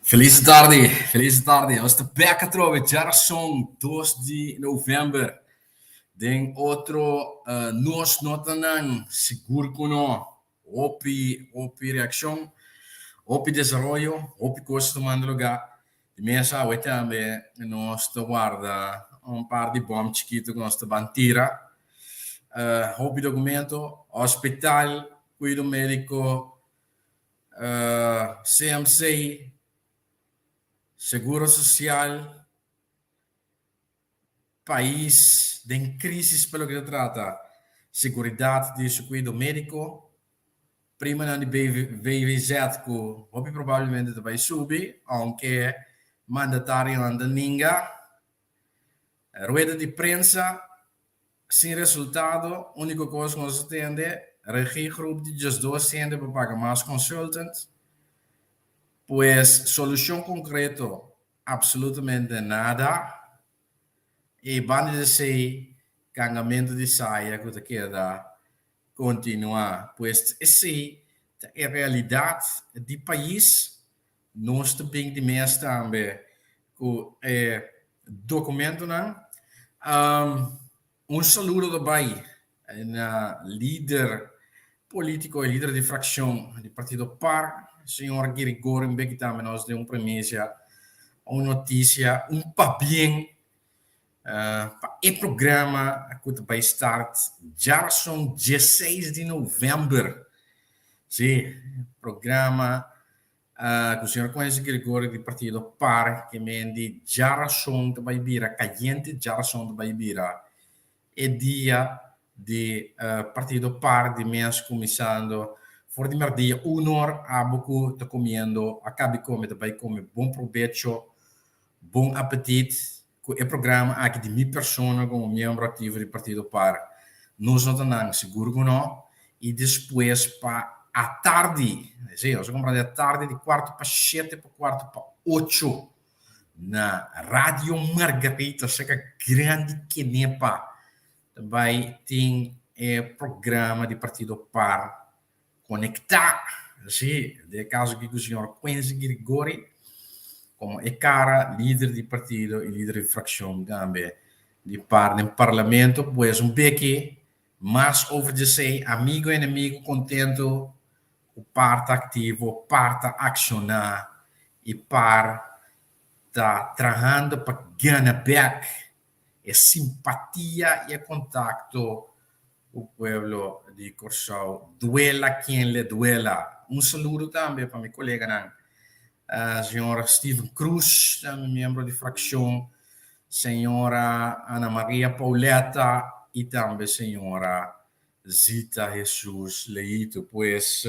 Felis tardi, felis tardi. Nos ta bek atrobe djarason 2 di november den otro Nos Notanan Sigur Ku No. Hopi, hopi reakshon, hopi desaroyo, hopi kos ta tumando lugá. Di mes awe tambe nos ta warda un par di bòm chikitu ku nos ta ban tira. Hopi dokumento, hospital, kuido médiko, CMC, Seguro Sosial, pais den crisis pa loke ta trata seguridad di su cuido medico, primanan di VVZ cu hopi probablemente ta bay subi, aunke mandatarionan ta ninga, rueda di prensa Sin resultado, úniko kos ku nos a tende, regiegroep di 12 hende pa paga mas consultant. Pues solushon konkreto absolutamente nada. I banda di esei kangamentu di saya ku ta keda kontinuá. Pues esei ta e realidat di pais. Nos ta bin di mes tambe ku e dokumentonan. Un saludo ta bai na lider polítiko i lider di frakshon di partido par, señor Girigorio Mbeki tambe nos den un premisia, un notisia, un pabien pa e programa ku ta bai start djarason 16 di novèmber. Sí, programa Ku señor Quincy Gregorio di partido par ke men di djarason ta bai bira kayente, djarason ta bai bira e dia di partido par di mes kuminsando for di merdia unor abo ku ta komiendo a kabi kome ta bai kome bon probecho, bon apetit ku e programa aki di mi persona komo miembro aktivo di partido par nos no ta nan sigur ku no i despues pa atardi, si, nos a kumpra di atardi di kuarto pa shete pa kuarto pa ocho na Radio Margarita seka grandi Kenepa ta bai tin e programa di partido par Konektá, si, den e kaso aki ku señor Quincy Grigori komo e kara lider di partido i lider di frakshon tambe di par den parlamento, pues un beki mas over djesei, amigo enemigo kontento ku par ta aktivo, par ta akshoná i par ta trahando pa gana bèk e simpatia i e kontakto ku pueblo di Kòrsou. Duela quien le duela. Un saludo tambe pa mi koleganan, señor Steven Cruz, tambe miembro di frakshon, señora Ana Maria Pauletta i tambe señora Zita Jesus Leito. Pues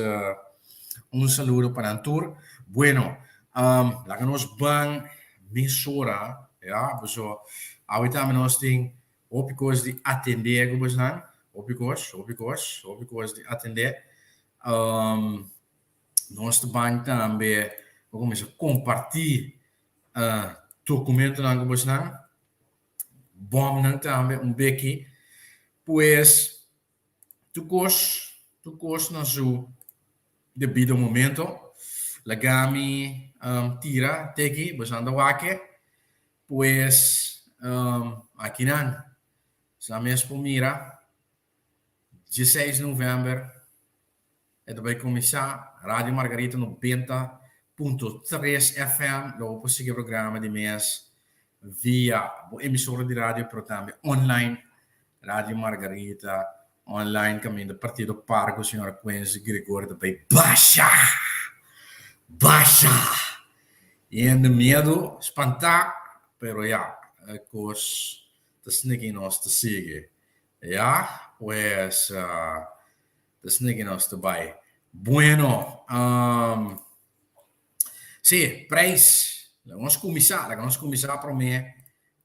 un saludo pa nan tur. Bueno, laga nos ban mesora, ya, paso awe tambe nos tin hopi kos di atendé ku bosnan, hopi kos, hopi kos, hopi kos di atendé. Nos ta ban tambe pa kuminsá kompartí dokumentonan ku bosnan, bòmnan tambe un beki. Pues tur kos, tur kos na su debido momento. Laga mi tira teki, bosnan ta wak. Pues akinan sa mes por mira 16 november e ta bai kuminsá Radio Margarita 90.3 FM. Lo bo por sigui e programa di mes via bo emisora di radio pero tambe online Radio Margarita online kaminda Partido Par ku señora Quincy Gregorio ta bai basha! Basha! Hende miedu, spantá, pero ya, e kos ta sniki nos ta sigui. Ya, pues ta sniki nos ta bai. Bueno, sí, prijs. Laga nos kuminsá, laga nos kuminsá promé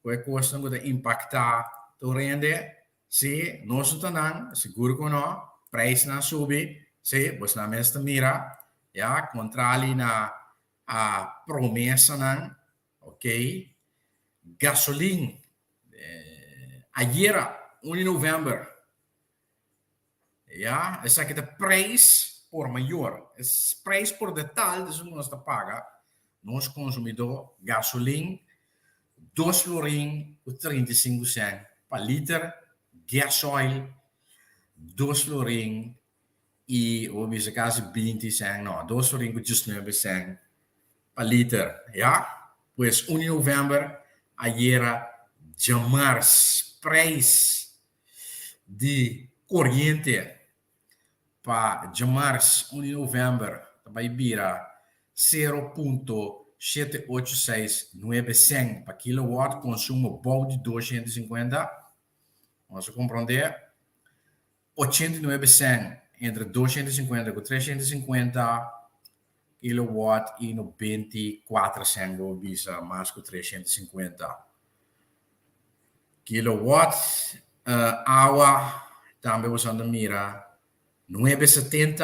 ku e kosnan ku ta impaktá tur hende. Sí, nos no ta nan, sigur ku no. Prijsnan a subi, sí, bosnan mes ta mira, ya, kontrali na a promesanan, ok. Gasolin, ayera, un di novèmber, ya, esaki ta prijs por mayor, es prijs por detal, esun ku nos ta paga. Nos konsumidó gasolin dos florin ku 35 sèn pa liter, gasoil dos florin i bo bisa kasi 20 sèn, no, dos florin ku 19 sèn pa liter, ya. Pues 1 di novèmber ayera djamars preis di koriente pa djamars 1 di novèmber ta bai bira 0.7869 sèn pa kilowatt, konsumo bou di 250. Nos a komprondé? 89 sèn entre 250 ku 350 kilowatt i 94 sèn bo bisa mas ku 350 kilowatt. Awa tambe bo ta mira 9,70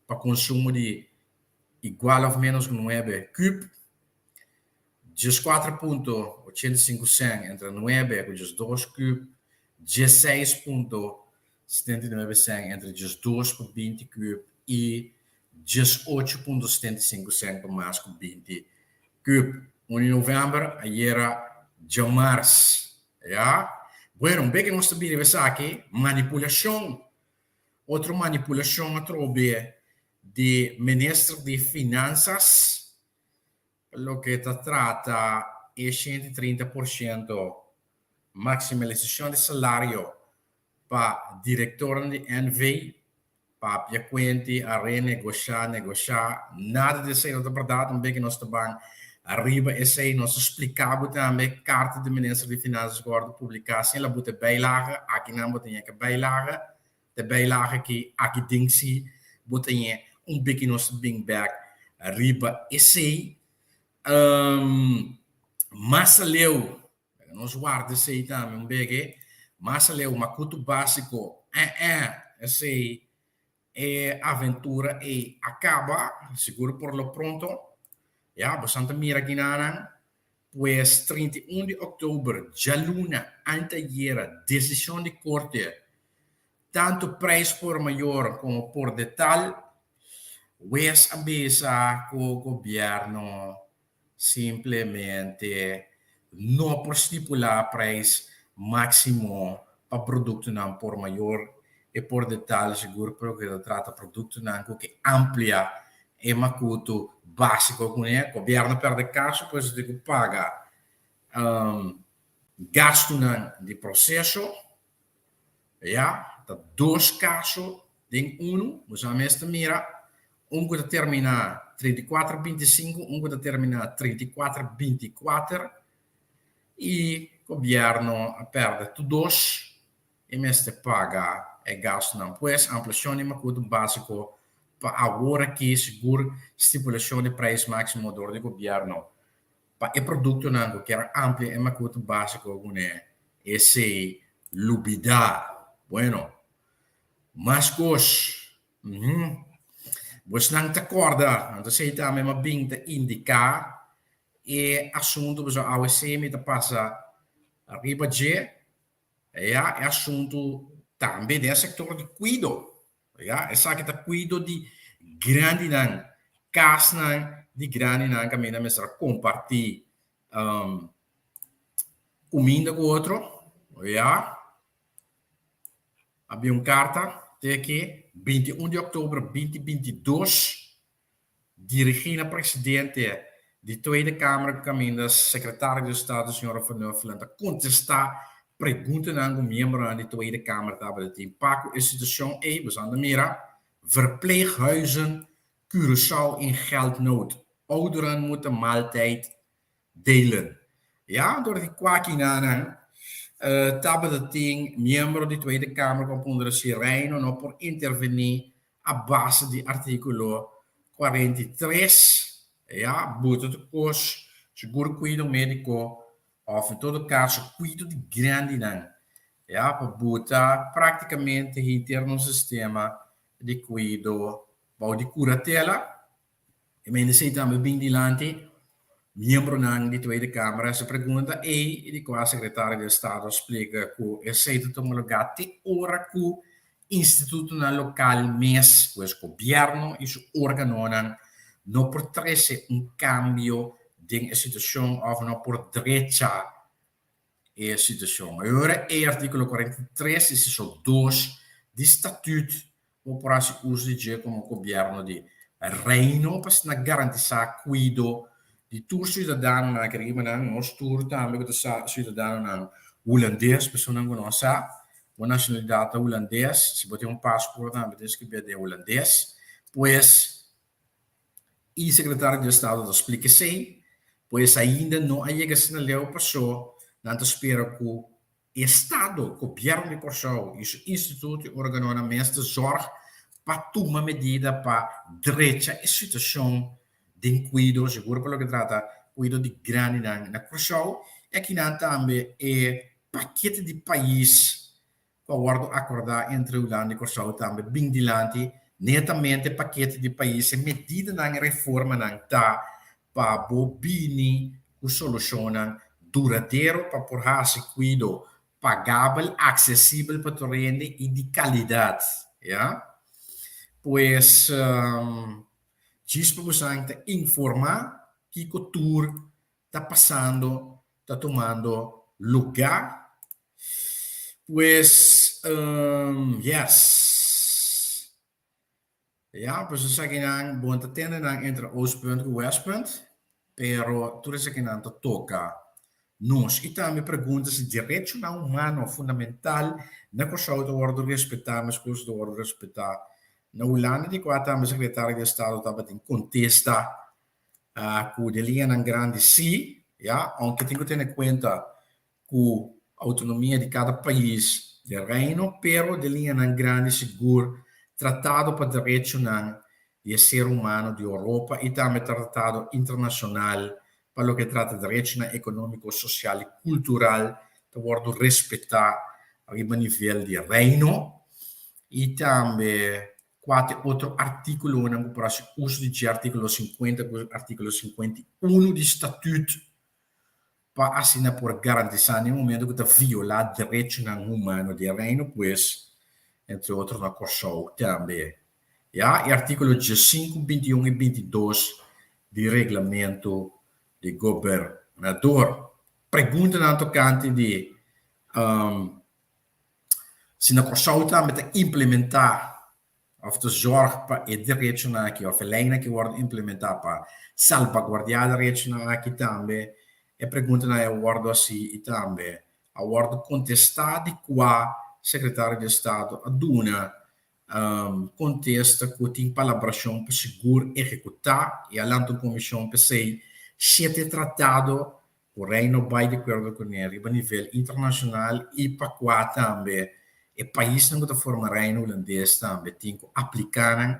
pa konsumo di igual òf ménos ku 9 kub, 14.85 sèn entre 9 ku 12 kub, 16.79 sèn entre 12 pa 20 kub i 18.75 sèn pa mas ku 20 kub. 1 di novèmber, ayera djamars. Ya. Bueno, un beke nos ta bira esaki, manipulashon. Otro manipulashon atrobe di minister di Finansas pa loke ta trata e 130% maksimalisashon di salario pa direktornan di NV. Papia kuenti, a renegoshá, negoshá, nada di esei no ta bèrdat. Un beke nos ta ban riba esei, nos ta spliká bo tambe karta di minister di Finansas ku wòrdu publiká sin el a buta e bijlage. Akinan bo ta ñe ke bijlage, te bijlage ki aki den si bo ta ñe. Un beke nos ta bin bèk riba esei. Mas aleu Laga nos warda esei tambe un beke. Mas aleu makutu básiko, eh-eh, esei e aventura ei a kaba, sigur por lo pronto. Ya, bosan ta mira kinanan. Pues 31 di òktober, djaluna, anteayera, desishon di korte, tantu preis por mayor komo por detal, wes a bisa ku gobièrnu Simplemente no por stipulá preis máksimo pa produktonan por mayor i por detal, sigur pa loke ta trata produktonan ku ke amplia e makutu básiko kuné. Gobièrnu pèrdè kaso pues e tin ku paga gastunan di proseso. Ya, ta dos kaso den unu. Bo sa mes ta mira, un ku ta terminá 34 25, un ku ta terminá 34 24, i gobièrnu a pèrdè tur dos i mester paga e gastunan. Pues, ampliashon di makutu básiko pa awor aki sigur stipulashon di preis máksimo dor di gobièrnu Pa e produktonan ku kier amplia e makutu básiko kuné esei lubidá. Bueno, mas kos. Uhum. Bosnan ta kòrda, anto esei tambe m'a bin ta indiká e asuntu pasobra awe esei mi ta pasa riba dje. Ya, e asuntu tambe den e sektor di kuido. Ya, esaki ta kuido di grandinan, kasnan di grandinan kaminda mester a kompartí kuminda ku otro. Ya, a bin un karta te ke 21 di òktober 2022 Dirigí na presidente di Tweede Kamer kaminda Sekretario di Estado señora Van Huffelen ta kontestá preguntanan ku miembronan di Tweede Kamer tabata tin pa ku e situashon ei. Boso anda mira, Verpleeghuizen Curaçao in geldnood, ouderen moeten maaltijd delen. Ya, dor di kuakinanan tabata tin miembro di Tweede Kamer ku a puntra si Reino no por intervení a base di artíkulo 43, ya, buta tur kos, sigur kuido médiko òf en todo kaso kuido di grandinan, ya, pa buta práktikamente henter nos sistema di kuido bou di kuratela. E mende esei tambe bin dilanti miembronan di Tweede Kamer hasi pregunta ei i di kua Sekretario di Estado a splika ku esei ta tuma lugá te ora ku institutonan lokal mes, pues gobièrnu i su órganonan, no por trese un kambio den e situashon òf no por drecha e situashon. E ora ei artíkulo 43, insiso 2 di Statüt bo por hasi uso di dje komo gobièrnu di Reino pa asina garantisá kuido di tur siudadanonan aki riba nan, nos tur tambe ku ta sa siudadanonan hulandes, personanan ku no sa bo nashonalidat ta hulandes, si bo tin un pasport tambe ta eskibé den hulandes, pues e sekretario di estado ta splika esei, pues ainda no a yega asina leu paso nan ta spera ku E Estado, Gobièrnu di Kòrsou i su instituto i organonan mester zòrg pa tuma medida pa drecha e situashon den kuido, sigur pa loke trata kuido di grandinan na Kòrsou. I akinan tambe e pakete di pais ku a wòrdu akordá entre Hulanda i Kòrsou tambe bin dilanti. Netamente pakete di pais, e medidanan i reformanan ta pa bo bini ku solushonnan duradero pa por hasi kuido pagabel, aksesibel pa tur hende i di kalidat. Ya. Pues, djis pa bosan ta informá kiko tur ta pasando, ta tumando lugá. Pues, yes. Ya, pues esakinan bon ta tende nan entre Oostpunt ku Westpunt, pero tur esakinan ta toka nos. I tambe pregunta si derechonan humano fundamental na Kòrsou ta wòrdu respetá meskos ta wòrdu respetá na Hulanda, di kua tambe Sekretario di Estado tabatin kontesta ku den liñanan grandi sí, ya, ounke tin ku tene kuenta ku outonomia di kada pais den Reino, pero den liñanan grandi sigur Tratado pa Derechonan di e Ser Humano di Oropa i tambe Tratado Internashonal pa loke trata derechonan ekonómiko, sosial i kultural ta wòrdu respetá riba nivel di Reino i tambe kua ta e otro artíkulonan ku por hasi uso di dje, artíkulo 50 ku artíkulo 51 di Statüt pa asina por garantisá na e momento ku ta violá derechonan humano di e Reino, pues, entre otro na Kòrsou tambe. Ya, e artíkulo 15, 21 i 22 di Reglamento di Gobernador. Preguntanan tokante di si na Kòrsou tambe ta implementá òf ta zòrg pa e derechonan aki òf e leinan aki wòrdu implementá pa salbaguardiá derechonan aki tambe. E preguntanan ei a wòrdu hasí i tambe a wòrdu kontestá di kua Sekretario di Estado a duna kontesta ku tin palabrashon pa sigur ehekutá i a lanta un komishon p'esei shete tratado Ku Reino bai di akuerdo kuné riba nivel internashonal i pa kua tambe e paisnan ku ta forma Reino Hulandes tambe tin ku apliká nan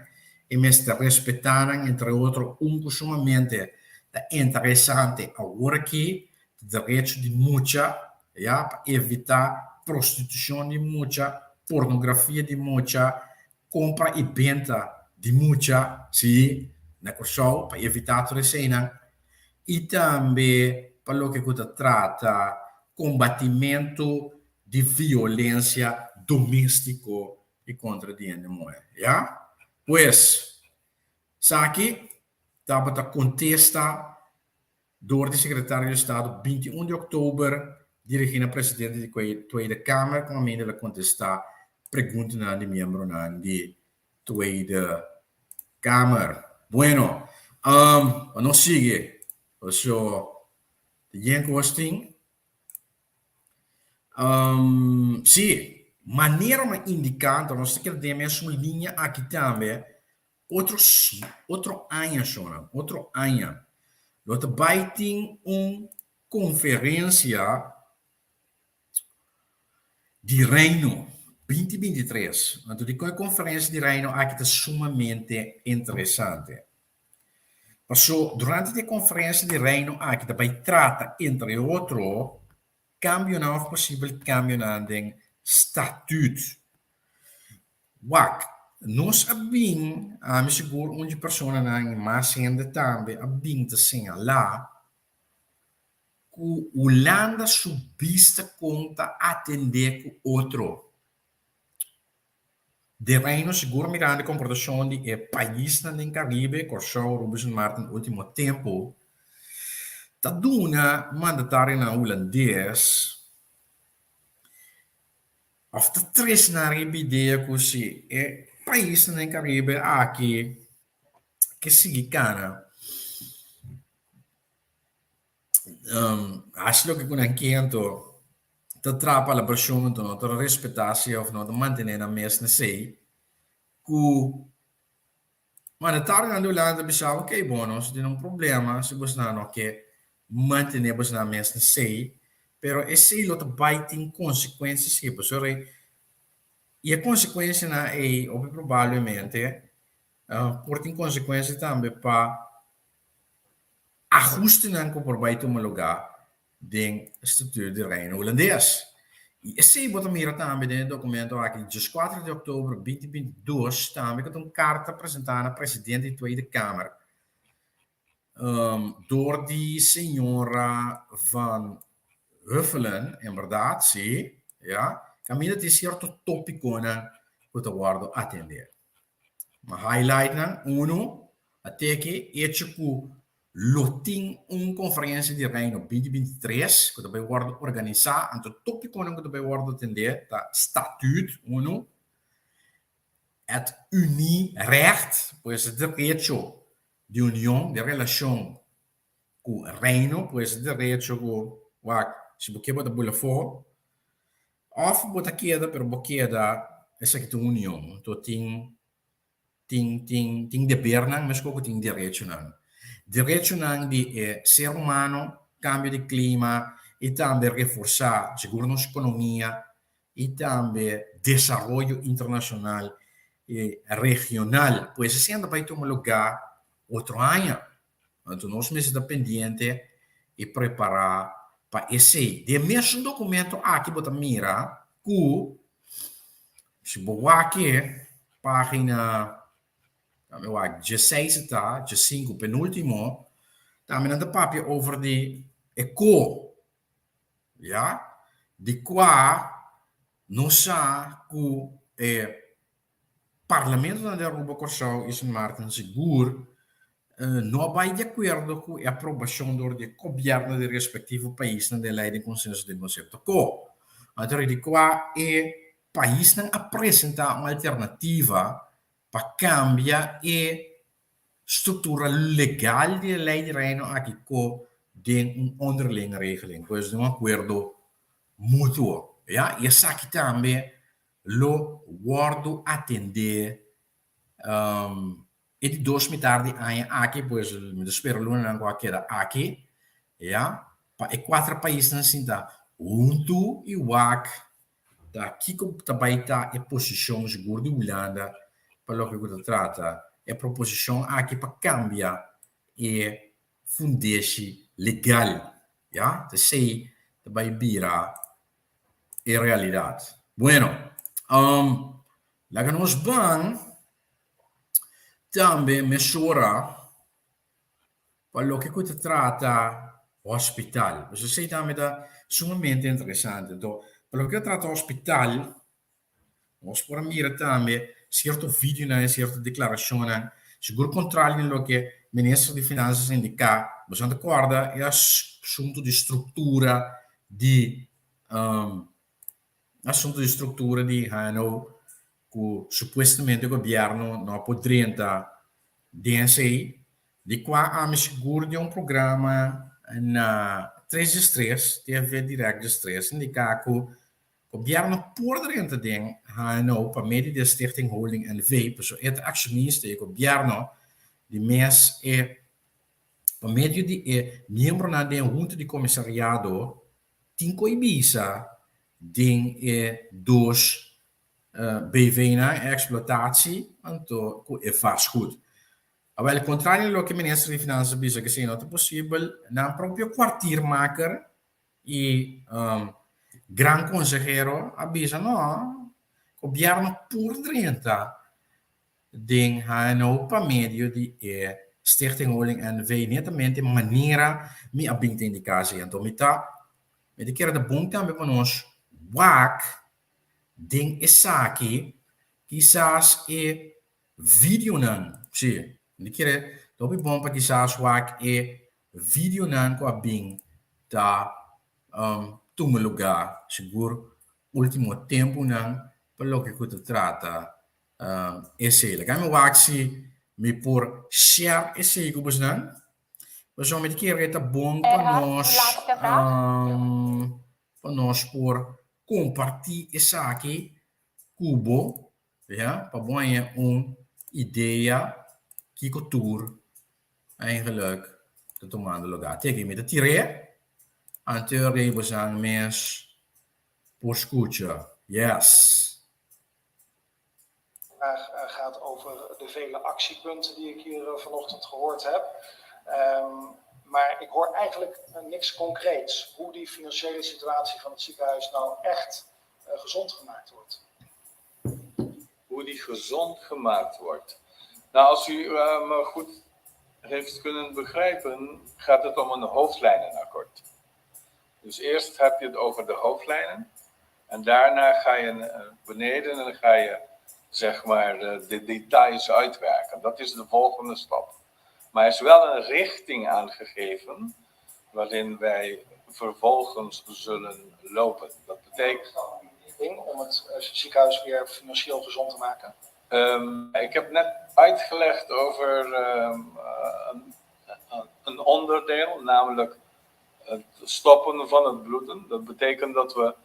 i mester respetá nan, entre otro un ku sumamente ta interesante awor aki ta derecho di mucha, ya, pa evitá prostitushon di mucha, pornografia di mucha, kompra i benta di mucha, sí, na Kòrsou pa evitá tur eseinan i tambe pa loke ku ta trata kombatimentu di violensia doméstiko i kontra di hende muhé, ya. Pues, esaki tabata kontesta dor di Sekretario di Estado 21 di òktober dirigí na presidente di Tweede Kamer ku aminda el a kontestá preguntanan di miembronan di Tweede Kamer. Bueno, pa nos sigui, paso ta yen kos tin. Sí, manera mi a indiká, anto nos ta keda den e mesun liña aki tambe, Otro otro aña shonnan, otro aña lo ta bai tin un konferensia di Reino 2023. Anto dikon e konferensia di Reino aki ta sumamente interesante? Paso durante di e konferensia di Reino aki ta bai trata entre otro kambionan òf posibel kambionan den statut. Wak, nos a bin, ami sigur un dje personanan i mas hende tambe a bin ta señalá ku Hulanda su bista kon ta atendé ku otro. Den Reino sigur mirando e komportashon di e paisnan den Karibe, Kòrsou, Aruba i Sint Maarten último tempu, ta duna mandatarionan hulandes òf ta trese nan riba idea ku si e paisnan den Karibe aki ke sigui kana hasi loke ku nan ke anto ta traha palabrashon anto no ta respetá si òf no ta mantené nan mes na esei ku mandatarionan di Hulanda ta bisa ok bon nos tin un problema si bosnan no ke mantené bosnan mes na esei pero esei lo ta bai tin konsekuensia si pasobra i e konsekuensianan ei hopi probablemente por tin konsekuensia tambe pa ahustenan ku por bai tuma lugá den Statuut di Reino Hulandes. I esei bo ta mira tambe den e dokumento aki di dieskuater di òktober binti binti dos, tambe ku ta un karta presentá na presidente di Tweede Kamer dor di señora Van Huffelen, en bèrdat, sí, ya, kaminda tin sierto tópikonan ku ta wòrdu atendé. Ma highlight nan, unu, a teke echo ku lo tin un konferensia di Reino binti binti tres ku ta bai wòrdu organisá, anto tópikonan ku ta bai wòrdu atendé ta statuut, unu, et unierecht, pues e derecho di union, di relashon ku Reino, pues e derecho ku wak si bo ke bo ta bula afó, òf bo ta keda pero bo keda esaki ta un union, anto tin tin tin tin debernan meskos ku tin derechonan. Derechonan di e ser humano, kambio di klima i tambe reforsá sigur nos ekonomia i tambe desaroyo internashonal i regional. Pues esei ta bai tuma lugá otro aña. Anto nos mester ta pendiente i prepará pa esei. Den e mesun dokumento aki bo ta mira ku si bo wak e página, dame wak, dieseis e ta, diesinku penúltimo, tambe nan ta papia over di e ko, ya, di kua nos sa ku e Parlamentonan di Aruba, Kòrsou i Sint Maarten sigur no a bai di akuerdo ku e aprobashon dor di e gobièrnu di e respektivo paisnan di e lei di konsenso den konsepto ko. Anto di kua e paisnan a presentá un alternativa pa kambia e struktura legal di e lei di Reino aki ko den un onderlinge regeling, pues den un akuerdo mutuo. Ya, i esaki tambe lo wòrdu atendé e di dos mitar di aña aki, pues mi ta spera lunanan ku a keda aki, ya, pa e kuater paisnan sinta huntu i wak ta kiko ta bai ta e posishon sigur di Hulanda pa loke ku ta trata e proposishon aki pa kambia e fundeshi legal, ya, ta esei ta bai bira e realidad. Bueno, laga nos ban tambe mesora pa loke ku ta trata hospital. Pues esei tambe ta sumamente interesante. Anto, pa loke ta trata hospital, nos por a mira tambe sierto videonan i sierto deklarashonnan, sigur kontrario na loke Minister di Finansas a indiká. Boso ta kòrda e asuntu di struktura di asuntu di struktura di HNO ku supuestamente gobièrnu no a por drenta den esei, di kua ami sigur den un programa na tres diestres, TV Direct diestres, indiká ku gobièrnu por drenta den HNO pa medio di e Stichting Holding NV, pasobra e ta akshonista i e gobièrnu di mes e Pa medio di e miembronan den e hunta di komisariado tin ku e bisa den e dos BVnan, e eksplotatie anto ku e vastgoed. Awel, kontrario na loke minister di Finansa a bisa ku esei no ta posibel, nan propio kwartiermaker i gran konsehero a bisa no, gobièrnu por drenta den HNO pa medio di e Stichting Holding NV. Netamente manera mi a bin ta indiká esei. Anto mi ta mi ta kere ta bon tambe pa nos wak den esaki. Kisas e videonan, sí, mi kere ta hopi bon pa kisas wak e videonan ku a bin ta tuma lugá sigur último tempunan pa loke ku ta trata esei. Laga mi wak si mi por share esei ku bosnan, pasobra mi ta kere ta bon pa nos pa nos por kompartí esaki ku bo, ya, pa bo haña un idea kiko tur eigenlijk ta tumando lugá. Te aki mi ta tir'é, anto rei bosan mes por skucha. Yes. Vraag gaat over de vele actiepunten die ik hier vanochtend gehoord heb. Maar ik hoor eigenlijk niks concreets. Hoe die financiële situatie van het ziekenhuis nou echt gezond gemaakt wordt. Hoe die gezond gemaakt wordt. Nou, als u me goed heeft kunnen begrijpen, gaat het om een hoofdlijnenakkoord. Dus eerst heb je het over de hoofdlijnen. En daarna ga je beneden en dan ga je zeg maar de details uitwerken. Dat is de volgende stap. Maar er is wel een richting aangegeven waarin wij vervolgens zullen lopen. Dat betekent. Om het ziekenhuis weer financieel gezond te maken? Ik heb net uitgelegd over een onderdeel, namelijk het stoppen van het bloeden. Dat betekent dat we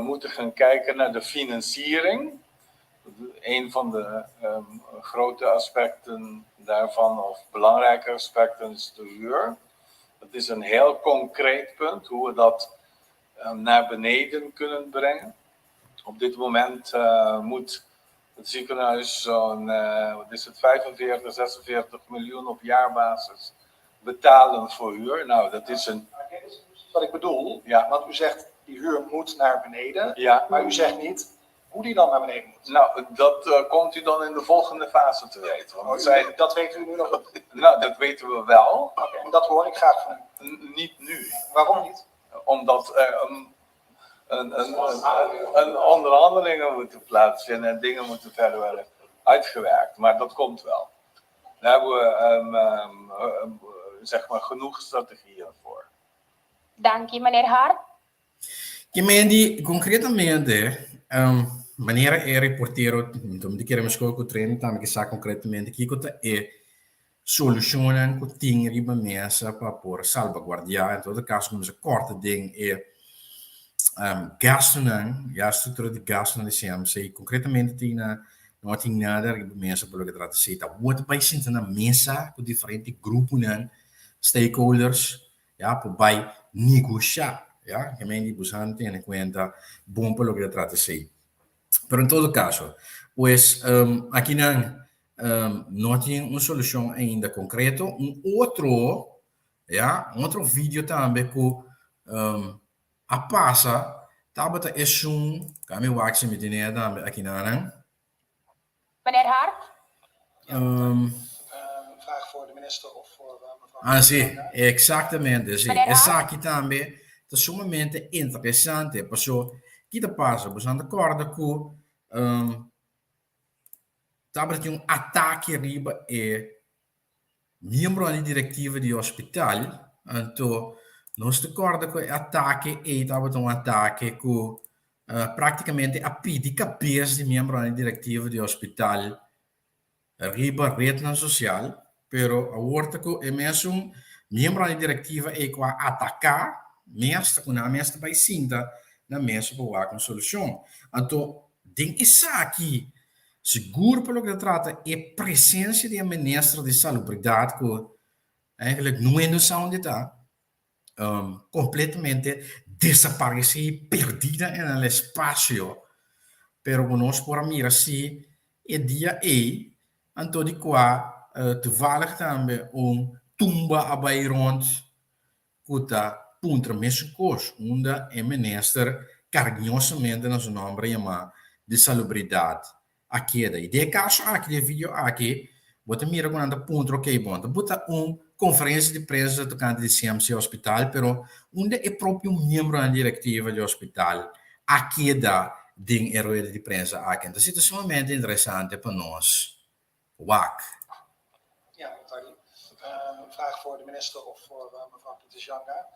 moeten gaan kijken naar de financiering. Een van de grote aspecten daarvan, of belangrijke aspecten, is de huur. Dat is een heel concreet punt, hoe we dat naar beneden kunnen brengen. Op dit moment moet het ziekenhuis zo'n, wat is het, 45, 46 miljoen op jaarbasis betalen voor huur. Nou, dat is een. Maar dit is precies wat ik bedoel. Ja. Want u zegt die huur moet naar beneden. Ja. Maar u zegt niet hoe die dan naar beneden moet. Nou, dat komt u dan in de volgende fase te weten. Want Oh, dat weet u nu nog niet? Nou, dat weten we wel. Oké, en dat hoor ik graag van u. Niet nu. Waarom niet? Omdat er een onderhandelingen moeten plaatsvinden en dingen moeten verder worden uitgewerkt. Maar dat komt wel. Daar hebben we zeg maar genoeg strategieën voor. Danki, meneer Hart. Ke men di konkretamente, manera e reportero, mi ta kere meskos ku Trent tambe ke sa konkretamente kiko ta e solushonnan ku tin riba mesa pa por salbaguardiá, en todo kaso kuminsá kòrta den e gastunan, ya struktura di gastunan di CMC. Konkretamente tin na no tin nada riba mesa pa loke trata esei. Ta wòrdu bai sinta na mesa ku diferente gruponan, stakeholders, ya, por bai negoshá, ya, ke men di boso tene kuenta bon pa loke ta trata esei. Pero en todo kaso, pues akinan no tin un solushon ainda konkreto. Un otro, ya, un otro video tambe ku a pasa tabata esun, ka mi wak si mi tene tambe akinanan. Meneer Hart? Een vraag voor de minister of voor mevrouw. Ah, sí, exactamente, sí. Meneer Hart? Esaki tambe ta sumamente interesante. Paso, ki ta pasa? Boso ta kòrda ku tabatin un atake riba e miembronan di direktiva di hospital. Anto, nos ta kòrda ku e atake ei tabata un atake ku praktikamente a pidi kabes di miembronan di direktiva di hospital riba retnan sosial, pero awor ta ku e mesun miembronan di direktiva ei ku a ataká mes ta ku nan mes ta bai sinta na mesa pa wak un solushon. Anto den esaki sigur pa loke ta trata e presensia di e minister di salubridat ku eigenlijk no hende sa unda e ta, completamente desaparecí, perdida en el espacio, pero ku nos por a mira si e dia ei, anto di kua toevallig tambe un tumba a bai rond ku ta puntra mesun kos, unda e minister kariñosamente na su nomber a yama di salubridat a keda. I den e kaso aki, den e video aki, bo ta mira ku nan ta puntra, ok, bon, ta buta un konferensia di prensa tokante di CMC Hospital, pero unda e propio miembronan direktiva di hospital a keda? den e rueda di prensa aki. Entonces si ta sumamente interesante pa nos wak. Ja, Tari. Een vraag voor de minister of voor mevrouw Pieter-Janga.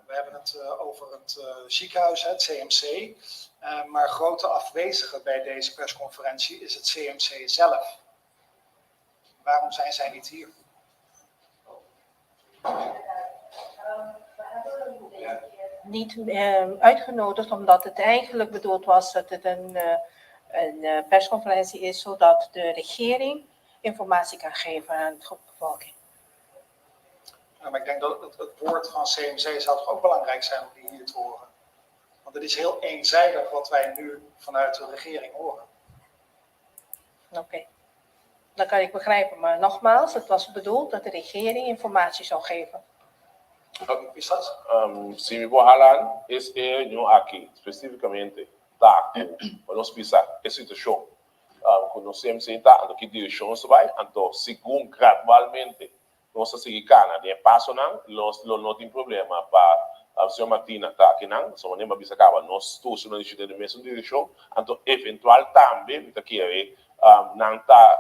We hebben het over het ziekenhuis, het CMC. Maar grote afwezige bij deze persconferentie is het CMC zelf. Waarom zijn zij niet hier? Niet uitgenodigd omdat het eigenlijk bedoeld was dat het een persconferentie is zodat de regering informatie kan geven aan de bevolking. Ja, maar ik denk dat het woord van CMC zou toch ook belangrijk zijn om die hier te horen. Want het is heel eenzijdig wat wij nu vanuit de regering horen. Oké, dat kan ik begrijpen. Maar nogmaals, het was bedoeld dat de regering informatie zou geven. Is dat? Si mi por hala es e reunion aki specificamente ta ku pa nos bisa e situacion ku nos CMC ta anto ki direccion nos ta bai anto segun gradualmente nos ta sigui cana den e pasonan nos lo no tin problema pa señor Martina ta akinan so manera mi a bisa caba nos tur si no dicidi den e mesun direccion anto eventual tambe mi ta kere nan ta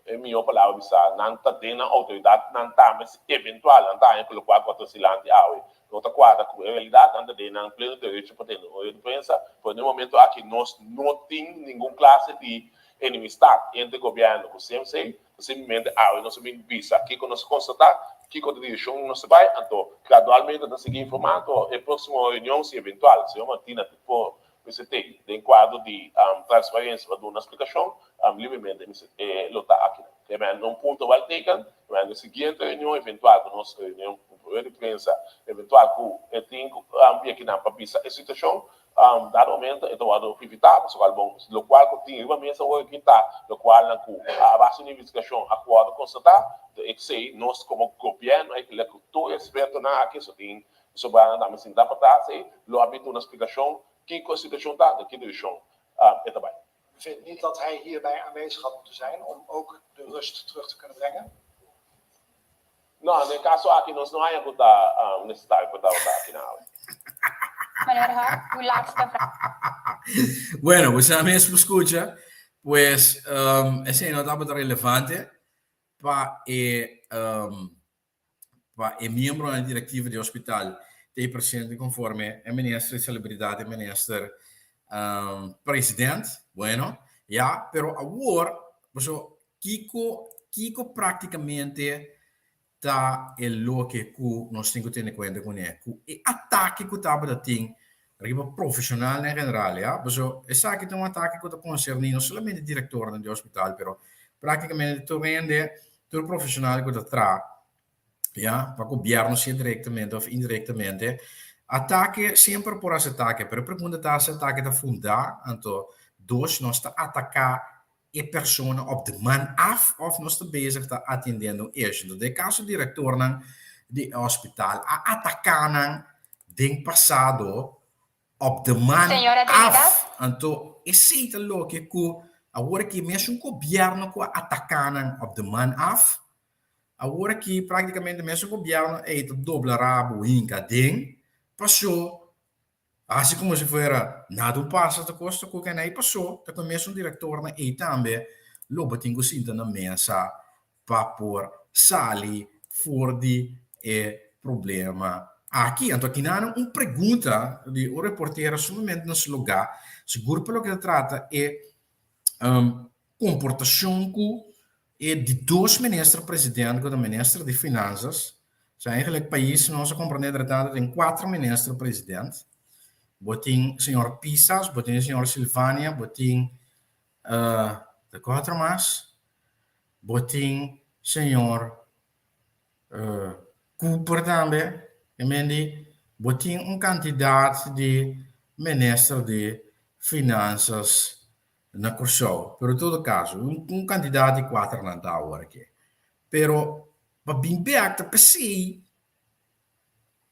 E mihó palabra bisa, nan ta den nan outoridat, nan tambe si eventual nan ta haña ku lokual ku a trese dilanti awe no ta kuadra ku e realidat, nan ta den nan pleno derecho pa tene un rueda di prensa, pero den e momento aki nos no tin ningun klase di enemistat entre gobièrnu ku CMC, simplemente awe nos a bin bisa kiko nos a konstatá, kiko ta direkshon ku nos ta bai, anto gradualmente ta sigui informá, anto e próksimo reunion si eventual señor Martina por Mester tei den kuadro di transparensia pa duna splikashon, libremente mester e lo ta aki. Te manda un punto wèl teken, te manda e siguiente reunion eventual ku nos reunion ku rueda di prensa eventual ku e tin ku bia kinan pa bisa e situashon, dado momento e ta wòrdu invitá pasobra bon lokual ku tin riba mesa awor aki ta lokualnan ku a base di investigashon a wòrdu konstatá, esei nos komo gobièrnu eigenlijk ku tur e ekspertonan aki so tin Pasobra nan tambe sinta pa ta haci, lo a bini duna splikashon kiko e situashon ta, den ki direkshon e ta bai. U vindt niet dat hij hierbij aanwezig had moeten zijn om ook de rust terug te kunnen brengen? No, den e kaso aki nos no haña ku ta nesesario pa tabata aki na awe. Meneer Hart, uw laatste vraag. Bueno, bo sa mes por skucha, pues esei no tabata relevante pa e pa e miembronan di directiva di hospital ta e presente conforme e minister di salubridad e minister president bueno ya pero awor paso kico kico practicamente ta e loke cu nos tin cu tene cuenta cune cu e atake cu tabata tin riba profesionalnan en general ya paso esaki ta un atake cu ta concerni no solamente directornan di hospital pero practicamente tur hende Tur profesional ku ta traha ya pa gobierno sea direktamente of indirektamente atake semper por hasi atake pero e pregunta ta si atake ta fundá anto dos nos ta ataká e persona op de man af of nos ta bezig ta atendiendo un issue. Enton den e kaso direktornan di e hospital a ataká nan den pasado op de man Señora Trinidad. af. Anto esei ta loke ku awor aki mesun gobièrnu ku a ataká nan op de man af, awor aki praktikamente mesun gobièrnu ei ta dobla rabo hinka aden pasó hasi komo si fuera nada un pasa ta kos ta ku kenei pasó ta ku e mesun direktornan ei tambe lo bo tin ku sinta na mesa pa por sali for di e problema aki. Anto akinan un pregunta di un reportero sumamente na su lugá, sigur pa loke ta trata e komportashon ku e di dos minister president ku ta minister di finansas, osea eigenlijk pais nos a komprende tratando tin kuater minister president, bo tin señor Pisas, bo tin señor Silvania, bo tin ta kuater mas? Bo tin señor Cooper tambe, e men di bo tin un kantidat di minister di finansas na Kòrsou, pero todo kaso un kantidat di kuater nan ta awor aki. Pero pa bin bek ta p'esei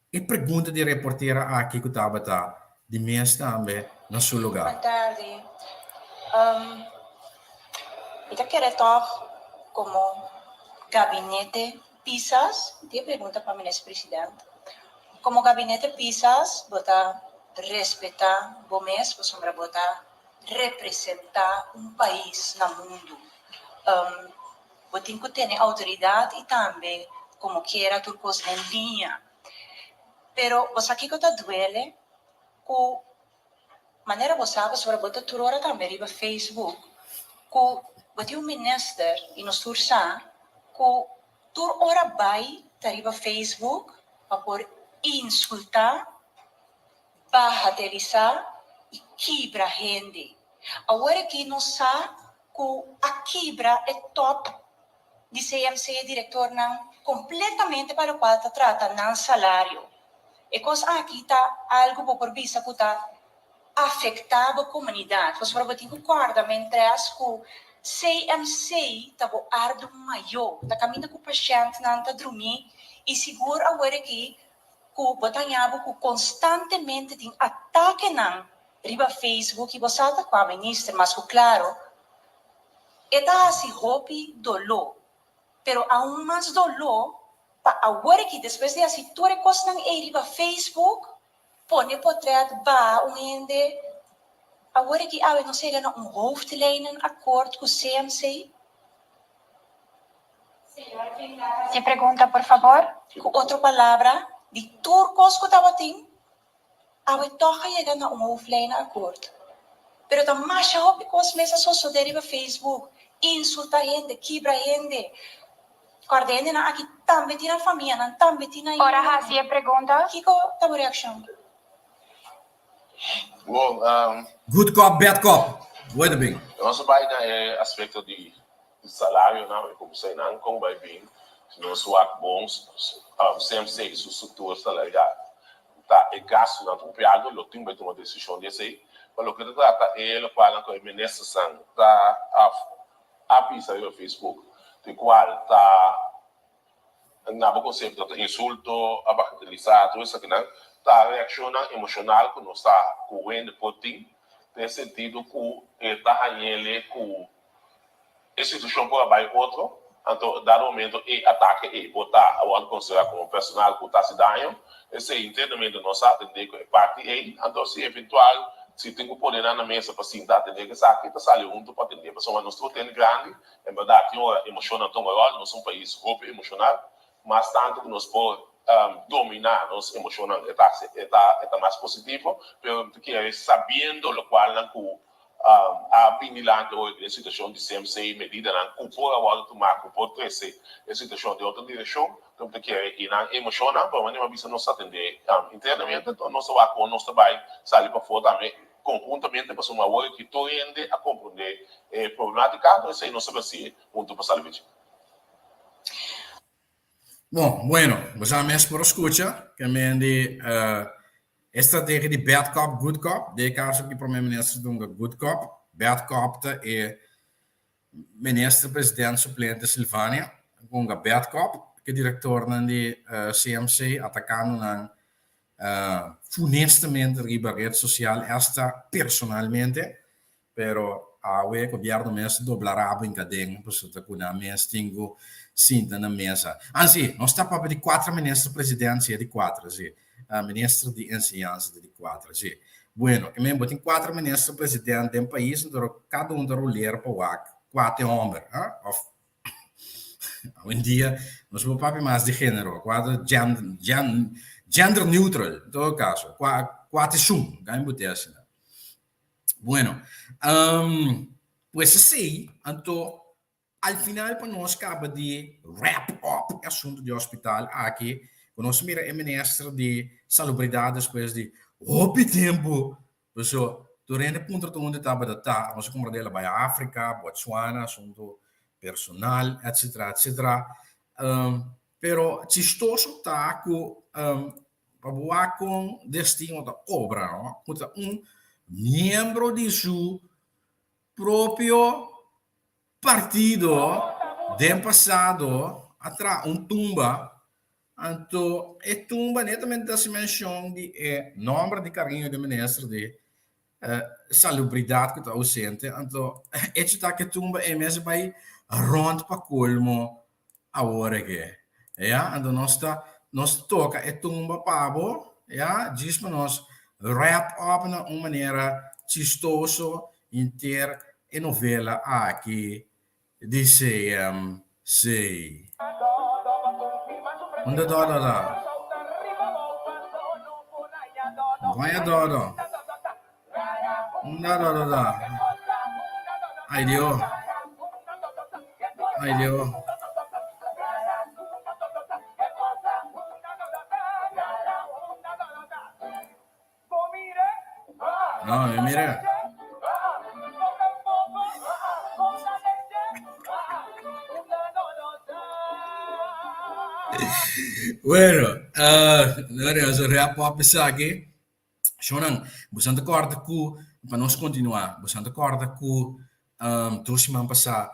e pregunta di reportera aki ku tabata di mes tambe na su lugá. Bon tardi. Mi ta kere tòg komo gabinete Pisas, mi tin e pregunta pa Minister President, komo gabinete Pisas bo ta. respetá bo mes pasobra bo ta representá un pais na mundu. Bo tin ku tene outoridat i tambe komo kiera tur kos den liña. Pero bo sa kiko ta duele? Ku manera bo sa pasobra bo ta tur ora tambe riba Facebook ku bo tin un minister i nos tur sa ku Tur ora bai ta riba Facebook pa por insultá, bagatelisá i kibra hende. Awor aki nos sa ku a kibra e top di CMC direktornan kompletamente pa lokual ta trata nan salario. E kos aki ta algu bo por bisa ku ta afektá bo komunidat. Pasobra bo tin ku kòrda mentres ku CMC ta bo ardu mayó, ta kaminda ku pashèntnan ta drumí i sigur awor aki ku bo ta haña bo ku konstantemente tin atakenan riba Facebook i bo sa ta kua minister mas ku klaro e ta hasi hopi doló. Pero aun mas doló pa awor aki despues di hasi tur e kosnan ei riba Facebook Pone potret baha un hende. Awor aki awe nos yega na un hoofdlijnenakkoord ku CMC. Si pregunta por fabor. Ku otro palabra, di tur kos ku tabatin, awe tòg a yega na un hoofdlijnenakkoord. Pero ta masha hopi kos mes a sosodé riba Facebook, insulta hende, kibra hende. Kòrda hendenan aki tambe tin nan famia, nan tambe tin nan Ora hasi e pregunta. Kiko ta bo reakshon? Bon, Good cop, bad cop. Wede bin. Nos a bai na e aspekto di salarionan i komo eseinan kon bai bin si nos wak bon CMC su struktura salarial ta e gastunan ta hopi alto lo tin bai tuma desishon di esei pa loke ta trata e lokualnan ku e ministernan ta a bisa riba Facebook di cual ta na bo concepto ta insulto, a bagatelisa tur esakinan ta reaccionnan emocional cu nos ta cu hende por tin den sentido cu e ta hañele cu e situacion por a bay otro anto dado momento e atake ey por ta a wordo considera como personal cu ta haci daño esey internamente nos a atende cu e parti ey anto si eventual Si tin ku pone nan na mesa pa sinta atendé ku esaki, ta sali huntu pa atendé. Pasobra nos tur tende grandi, en bèrdat tin ora emoshonnan tuma ròl, nos ta un pais hopi emoshonal, mas tantu ku nos por dominá nos emoshonnan e ta e ta e ta mas positivo, pero mi ta kere sabiendo lokualnan ku a bin dilanti hoy den e situashon di CMC, medidanan ku por a wòrdu tumá ku por trese e situashon den otro direkshon, Mi ta kere i nan emoshonnan, pero manera mi a bisa nos ta atendé internamente, enton nos ta wak kon nos ta bai sali pafó tambe konhuntamente pasobra awor aki tur hende a komprondé e problematika, enton esei nos ta basi'é huntu pa sali bichi. Bon, bueno, bo sa mes por a skucha ke men di e strategia di bad cop, good cop. Den e kaso aki prome minister dunga good cop, bad cop ta e Minister President suplente Silvania Gonga Bertkop ku direktornan di CMC atakando nan funestamente riba red sosial esta personalmente, pero awe gobierno mes dobla rabo hinka den pasobra ta ku nan mes tin ku sinta na mesa. Ansi, nos ta papia di kuater minister president si e di kuater si, minister di enseñansa ta di kuater si. Bueno, ke men bo tin kuater minister president den pais anto kada un ta roler pa wak kuater homber, ha? Of awendia nos por papia mas di genero, kuater gen, gen, gender neutral en todo caso, kua, kuater shun, ga mi bot'e asina. Bueno, um, pues esei, anto Al final pa nos caba di wrap up e asunto di hospital aki, cu nos mira e minister di Salubridad despues di hopi tempo, paso tur hende puntra ta unda tabata ta, nos a cumpra el a bay Africa, Botswana, asunto personal, etcetera, etcetera. Pero chistoso ta cu pa bo wak con destino ta obra, no? Cu ta un miembro di su propio Partido den pasado a traha un tumba, anto e tumba netamente ta hasi menshon di e nomber di kariño di minister di Salubridat ku ta ausente, anto echo ta ku e tumba ei mes a bai rònt pa kolmo awor aki, ya, anto nos ta nos toka e tumba pa bo, ya, djis pa nos. wrap up na un manera chistoso henter e novela aki di CMC. Unda Dodo ta? Vaya Dodo. Unda Dodo ta? Ay Dios. Ay Dios. No, mi mira. Bueno, uh, nou nos wrap up esaki. Shonan, bosan ta kòrda ku, pa nos kontinuá, bosan ta kòrda ku um, dos siman pasá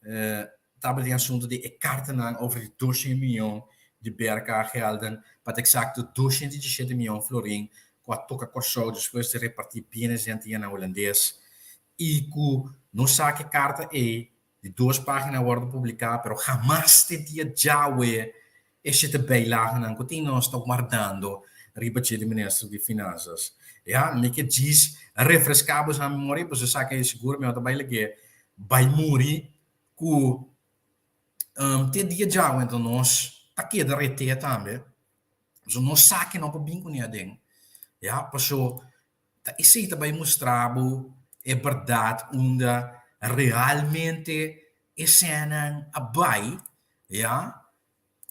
uh, tabata den asuntu di e kartanan over di 200 mion di BRK gelden, pa ta eksakto 217 mion florin ku a toka Kòrsou despues di repartí bienes di Antianan Hulandes i ku nos sa ku e karta ei di dos página a wòrdu publiká, pero hamas te dia djawe e shete bijlagenan ku tin nos ta wardando riba dje di Minister di Finansas. Ya, mi ke djis refreská boso nan memoria, boso sa ke sigur mi no ta bai lag'é bai muri ku te dia djawe enton nos ta keda reté tambe. Pasobra nos sa ke no por bin kuné aden. Ya, paso ta esei ta bai mustra bo e bèrdat unda realmente e sènnan a bai, ya.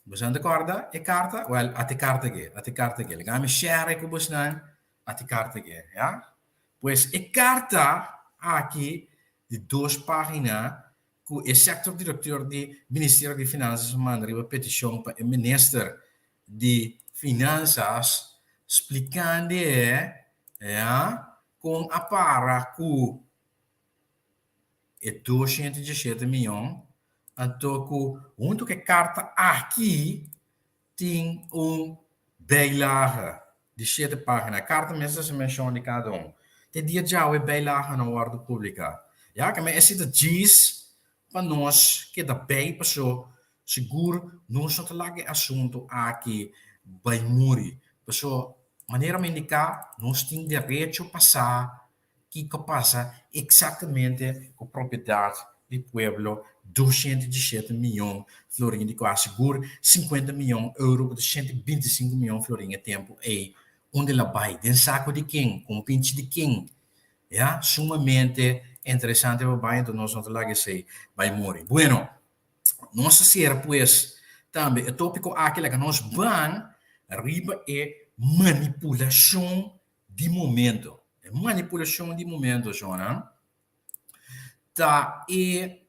Boso nan ta kòrda e karta? Wèl, ata e karta ke, ata e karta ke. Laga mi share ku bosnan ata e karta ke, ya. Pues e karta aki di dos página ku e sektor direktor di Ministerio di Finansas a manda riba petishon pa e minister di Finansas splikand'e ya kon a para ku e 217 miyon anto ku huntu ku e karta aki tin un bijlage di shete pagina. E karta mes ta hasi menshon di kada un. Te dia djawe e bijlage no wòrdu publiká. Ya ke men esei ta djis pa nos keda bei paso sigur nos no ta laga e asuntu aki bai muri. Paso manera mi indiká nos tin derecho pa sa Kiko pasa eksaktamente ku propiedat di pueblo 217 miyon florin di kua sigur 50 miyon euro ku ta 125 miyon florin e tempu ei unda el a bai? Den saku di ken? Ku un pinchi di ken? Ya, sumamente interesante pa bai, enton nos no ta laga esei bai muri. Bueno, nos ta sera pues tambe e topiko aki laga nos ban riba e manipulashon di momento. E manipulacion di momento, shonnan, ta e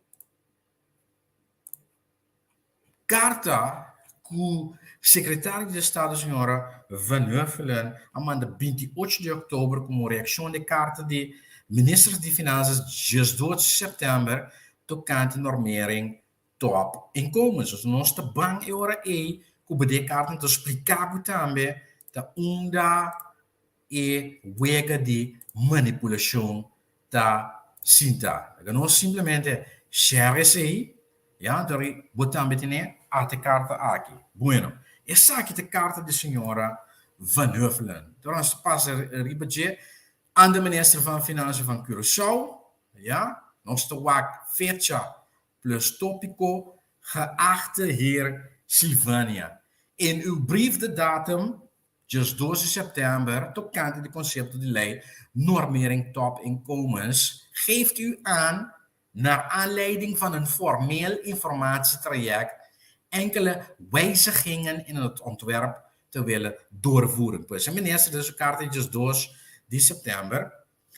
carta cu Secretario di Estado señora Van Huffelen a manda 28 di october como reaccion di e carta di Minister di Finanzas 18 september tocante normering top inkomens. Dus nos ta ban e ora ei ku bo den e karta ta splika bo tambe ta unda e wega di manipulashon ta sinta. Laga nos simplemente share esei, ya, anto bo tambe tene ata e karta aki. Bueno, esaki ta e karta di señora Van Huffelen. Anto nos ta pasa riba dje aan de minister van Financiën van Curaçao, ya, nos ta wak fecha plus tópiko Geachte heer Silvania, in uw brief de datum 12 di sèptèmber tokante di konsepto di lei Normering Topinkomens geeft u aan naar aanleiding van een formeel informatietraject enkele wijzigingen in het ontwerp te willen doorvoeren. Pues e minister den su karta di 12 di sèptèmber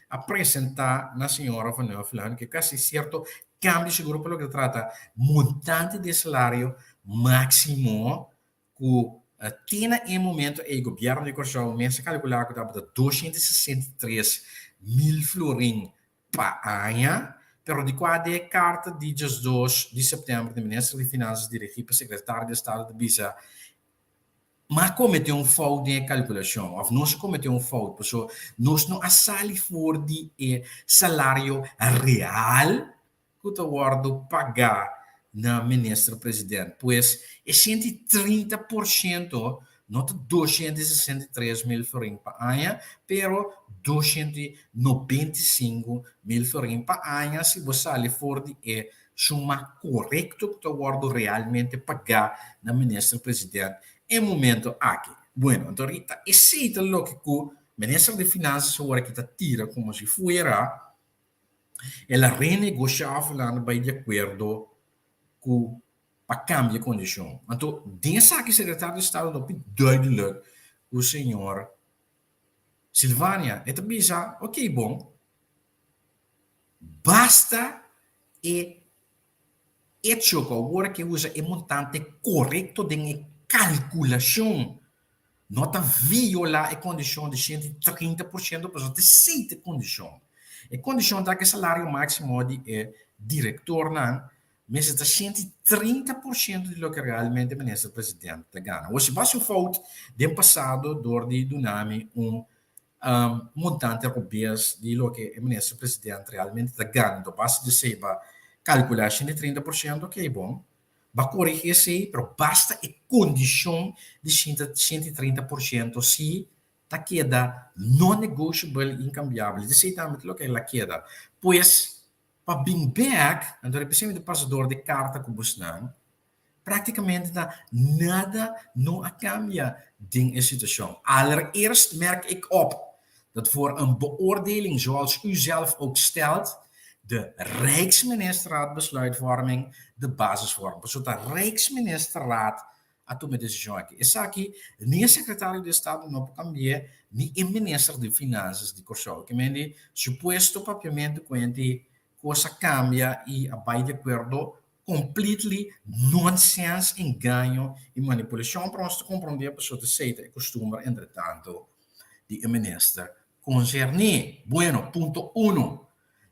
a presentá na señora Van Huffelen ku kasi sierto kambio sigur pa loke ta trata montante di e salario máksimo ku te na e momento ei gobièrnu di Kòrsou mes a kalkulá ku tabata 263 mil florin pa aña, pero di kua den e karta di 12 di sèptèmber di minister di Finansas dirigí pa sekretario di Estado ta bisa Ma a kometé un fout den e kalkulashon òf nos a kometé un fout pasobra nos no a sali for di e salario real ku ta wòrdu pagá na minister president. Pues e 130 por shento no ta 263 mil florin pa aña, pero 295 mil florin pa aña si bo sali for di e suma korekto ku ta wòrdu realmente pagá na minister president e momento aki. Bueno, anto Rita, esei ta loke ku minister di Finansas awor aki ta tira komo si fuera el a renegoshá òf el a anda bai di akuerdo ku pa kambia kondishon. Anto den esaki sekretario di estado ta hopi duidelijk ku señor Silvania. E ta bisa, ok bon, basta e echo ku awor ke usa e montante korekto den e kalkulashon no ta violá e kondishon di 130%, pasobra ta esei ta e kondishon. E kondishon ta ku e salario máksimo di e direktornan mester ta 130% di loke realmente minister president ta gana. Awor si bo hasi un fout den pasado dor di duna mi un montante robes di loke e minister president realmente ta gana, enton base di esei bo a kalkulá 130%, ok bon, bo a korigí esei, pero basta e kondishon di 130% si ta keda non-negotiable, inkambiabel. Esei tambe ta loke el a keda. Pues, Pa bin bek, anto represente di pasador di karta ku bosnan, praktikamente ta nada no a kambia den e situashon. Allereerst merk ik op dat voor een beoordeling zoals u zelf ook stelt, de Rijksministerraad Besluitvorming de basis vormt. Pasobra ta Rijksministerraad a tuma e desishon aki. Esaki ni e sekretario di estado no por kambi'é, ni e minister di finansas di Kòrsou. Ke men di supuesto papiamentu ku hende kos a kambia i a bai di akuerdo completely nonsens, engaño i manipulashon, pero nos ta komprondé pasobra ta esei ta e kustumber entretanto di e minister konserní. Bueno, punto uno,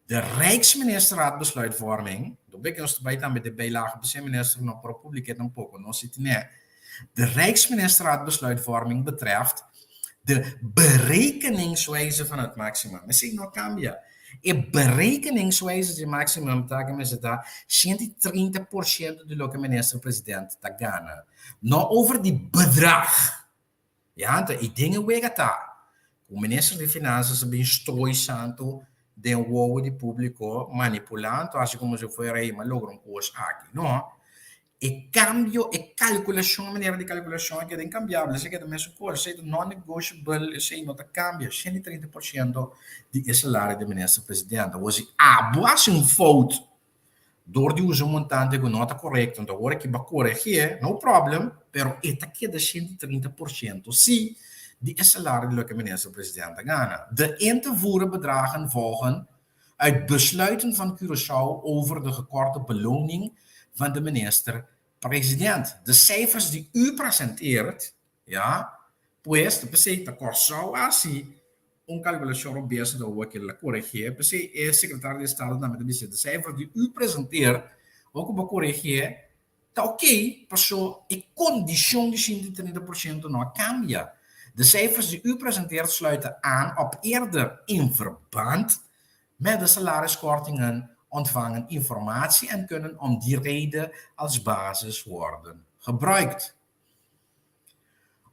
De Rijksministerraad Besluitvorming, do bek nos ta bai tambe de bijlage pa minister no por publike tampoco, no si tine. De Rijksministerraad Besluitvorming betreft de berekeningswijze van het maximum. Esei no cambia. E berekeningswijze di maximum ta ke mester ta 130% di loke minister president ta gana. No over di bedrag. Ya, anto e den e wega ta ku minister di Finansas a bin strooi santu den wowo di públiko manipulá anto hasi komo si fuera ei ma logra un kos aki. No, e kambio, e kalkulashon, e manera di kalkulashon a keda inkambiabel, esei keda mesun kos, esei ta non-negotiable, esei no ta kambia, 130% di e salario di minister presidente. Awor si abo hasi un fout Dor di usa un montante ku no ta korekto, anto ora ki bo a koregié, no problem, pero e ta keda 130% sí di e salario di loke minister president ta gana. De in te voeren bedragen volgen uit besluiten van Curaçao over de gekorte beloning van de minister president. De cijfers die u presenteert, ja, pues ta p'esei ta Kòrsou a hasi un kalkulashon robes anto awor ke la koregié, p'esei e sekretario di estado tambe ta bisa de cijfers di u presenteert awor ku bo koregié ta oké paso e kondishon di 130% no a kambia. De cijfers die u presenteert sluiten aan op eerder in verband met de salariskortingen ontvangen informatie en kunnen om die reden als basis worden gebruikt.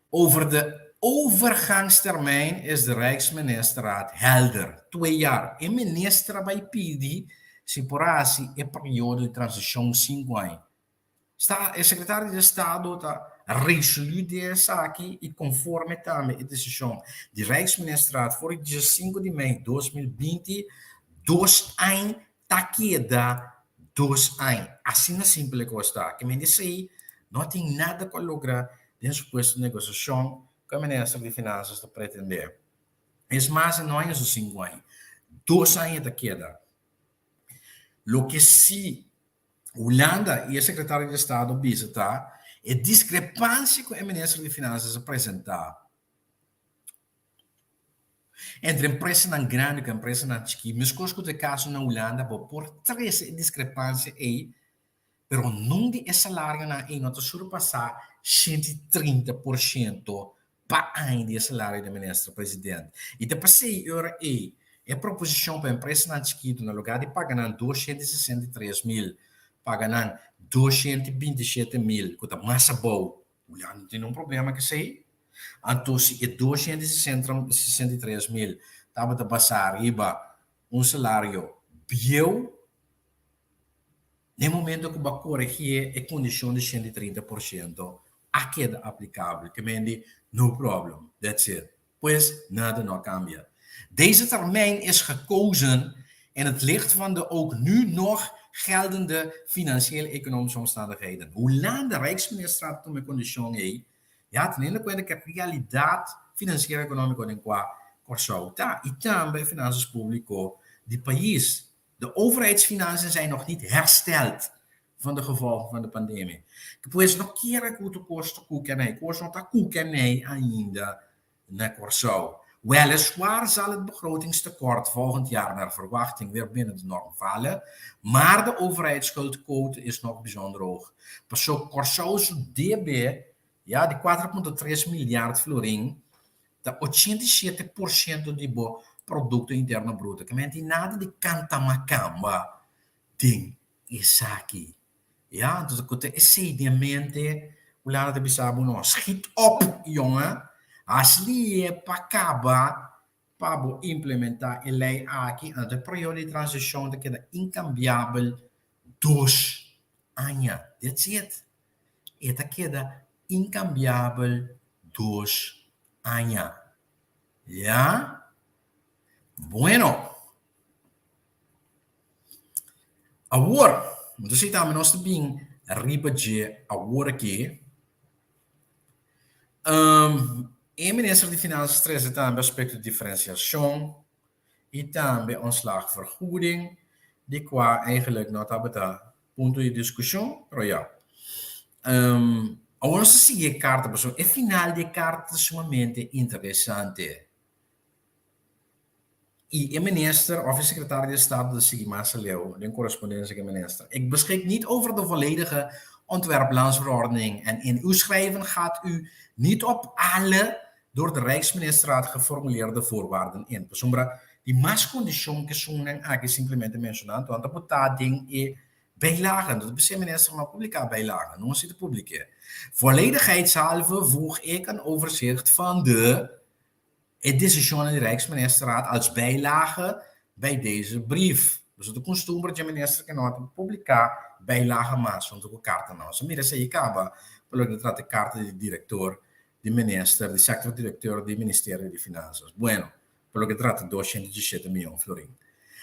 Over de overgangstermijn is de Rijksministerraad helder, twee jaar. E minister a bai pidi si por hasi e periodo di transishon sinku aña. Sta, e sekretario di estado ta resolú di esaki i konforme tambe e desishon di Rijksministerraad for di diesinku di mei 2020, dos aña Ta keda dos aña. Asina simpel e kos ta. Ke men di esei no tin nada ku a logra den supuesto negosiashon ku e minister di Finansas ta pretendé. Es mas e no haña su sinku aña. Dos aña ta keda. Loke si Hulanda i e sekretario di estado bisa ta e diskrepansia ku e minister di Finansas a presentá. Entre empresanan grandi ku empresanan chikí, meskos ku ta e kaso na Hulanda, bo por trese e diskrepansia ei, pero nun di e salarionan ei no ta surpasá 130% pa aña di e salario di minister president. I ta p'esei e ora ei e proposishon pa empresanan chikitu na lugá di paga nan 263 mil, paga nan 227 mil, ku ta mas abou. Hulanda tin un problema ku esei. Anto si e 263 mil tabata basá riba un salario bieu, n'e momento ku bo a koregié e kondishon di 130% a keda aplikabel. Ke men di, no problem, that's it. Pues nada no a kambia. Deze termijn is gekozen in het licht van de ook nu nog geldende financieel-economische omstandigheden. Hulanda, Rijksminister a tuma e kondishon ei, ya teniendo kuenta ku e realidat finansiero-ekonómiko den kua Kòrsou ta i tambe e finansas públiko di pais. De overheidsfinanciën zijn nog niet hersteld van de gevolgen van de pandemia. Pues no kier ku tur kos ta kukenei. Kos no ta kukenei ainda na Kòrsou. Weliswaar zal het begrotingstekort volgend jaar naar verwachting weer binnen de norm vallen, maar de overheidsschuldquote is nog bijzonder hoog. Paso Kòrsou su debe ya di 4.3 miljard florin ta 87% di bo Produkto Interno Bruto. Ke men tin nada di kanta makamba den esaki. Ya, entonces ku ta esei den mente, Hulanda ta bisa bo no, schiet op jongen, haslie pa kaba pa bo implementa e lei aki, anto e periodo di transishon ta keda inkambiabel dos aña. That's it. E ta keda inkambiabel dos aña. Ya? Bueno. Awor, mi ta si tambe nos ta bin riba dje awor aki. Um, e minister di Finanzas trese tambe aspecto di diferenciacion y tambe ontslagvergoeding, di cua eigenlijk no tabata punto di discusion, pero ya. Um, awor nos ta sigui e carta, pasobra e final di e carta ta sumamente interesante. Y e minister of e secretario di Estado ta sigui mas aleu den correspondencia cu e minister. Ik beschik niet over de volledige ontwerp-landsverordening en in uw schrijven gaat u niet op alle door de Rijksministerraad geformuleerde voorwaarden in. Pasobra di mas condicion cu esunnan aki simplemente menciona, anto nan ta bota den e bijlagen. Dat bisa e minister no publica bijlagen, no si ta publike. Volledigheidshalve voeg ik een overzicht van de E desishonnan di Rijksministerraad als bijlage bij deze brief. Boso ta kustumber dje minister ke no ta publiká bijlage mas huntu ku kartanan. Boso mira esei kaba pa loke ta trata e karta di direktor di minister, di sektor direkteur di Ministerio di Finansas. Bueno, pa loke ta trata 217 mion florin.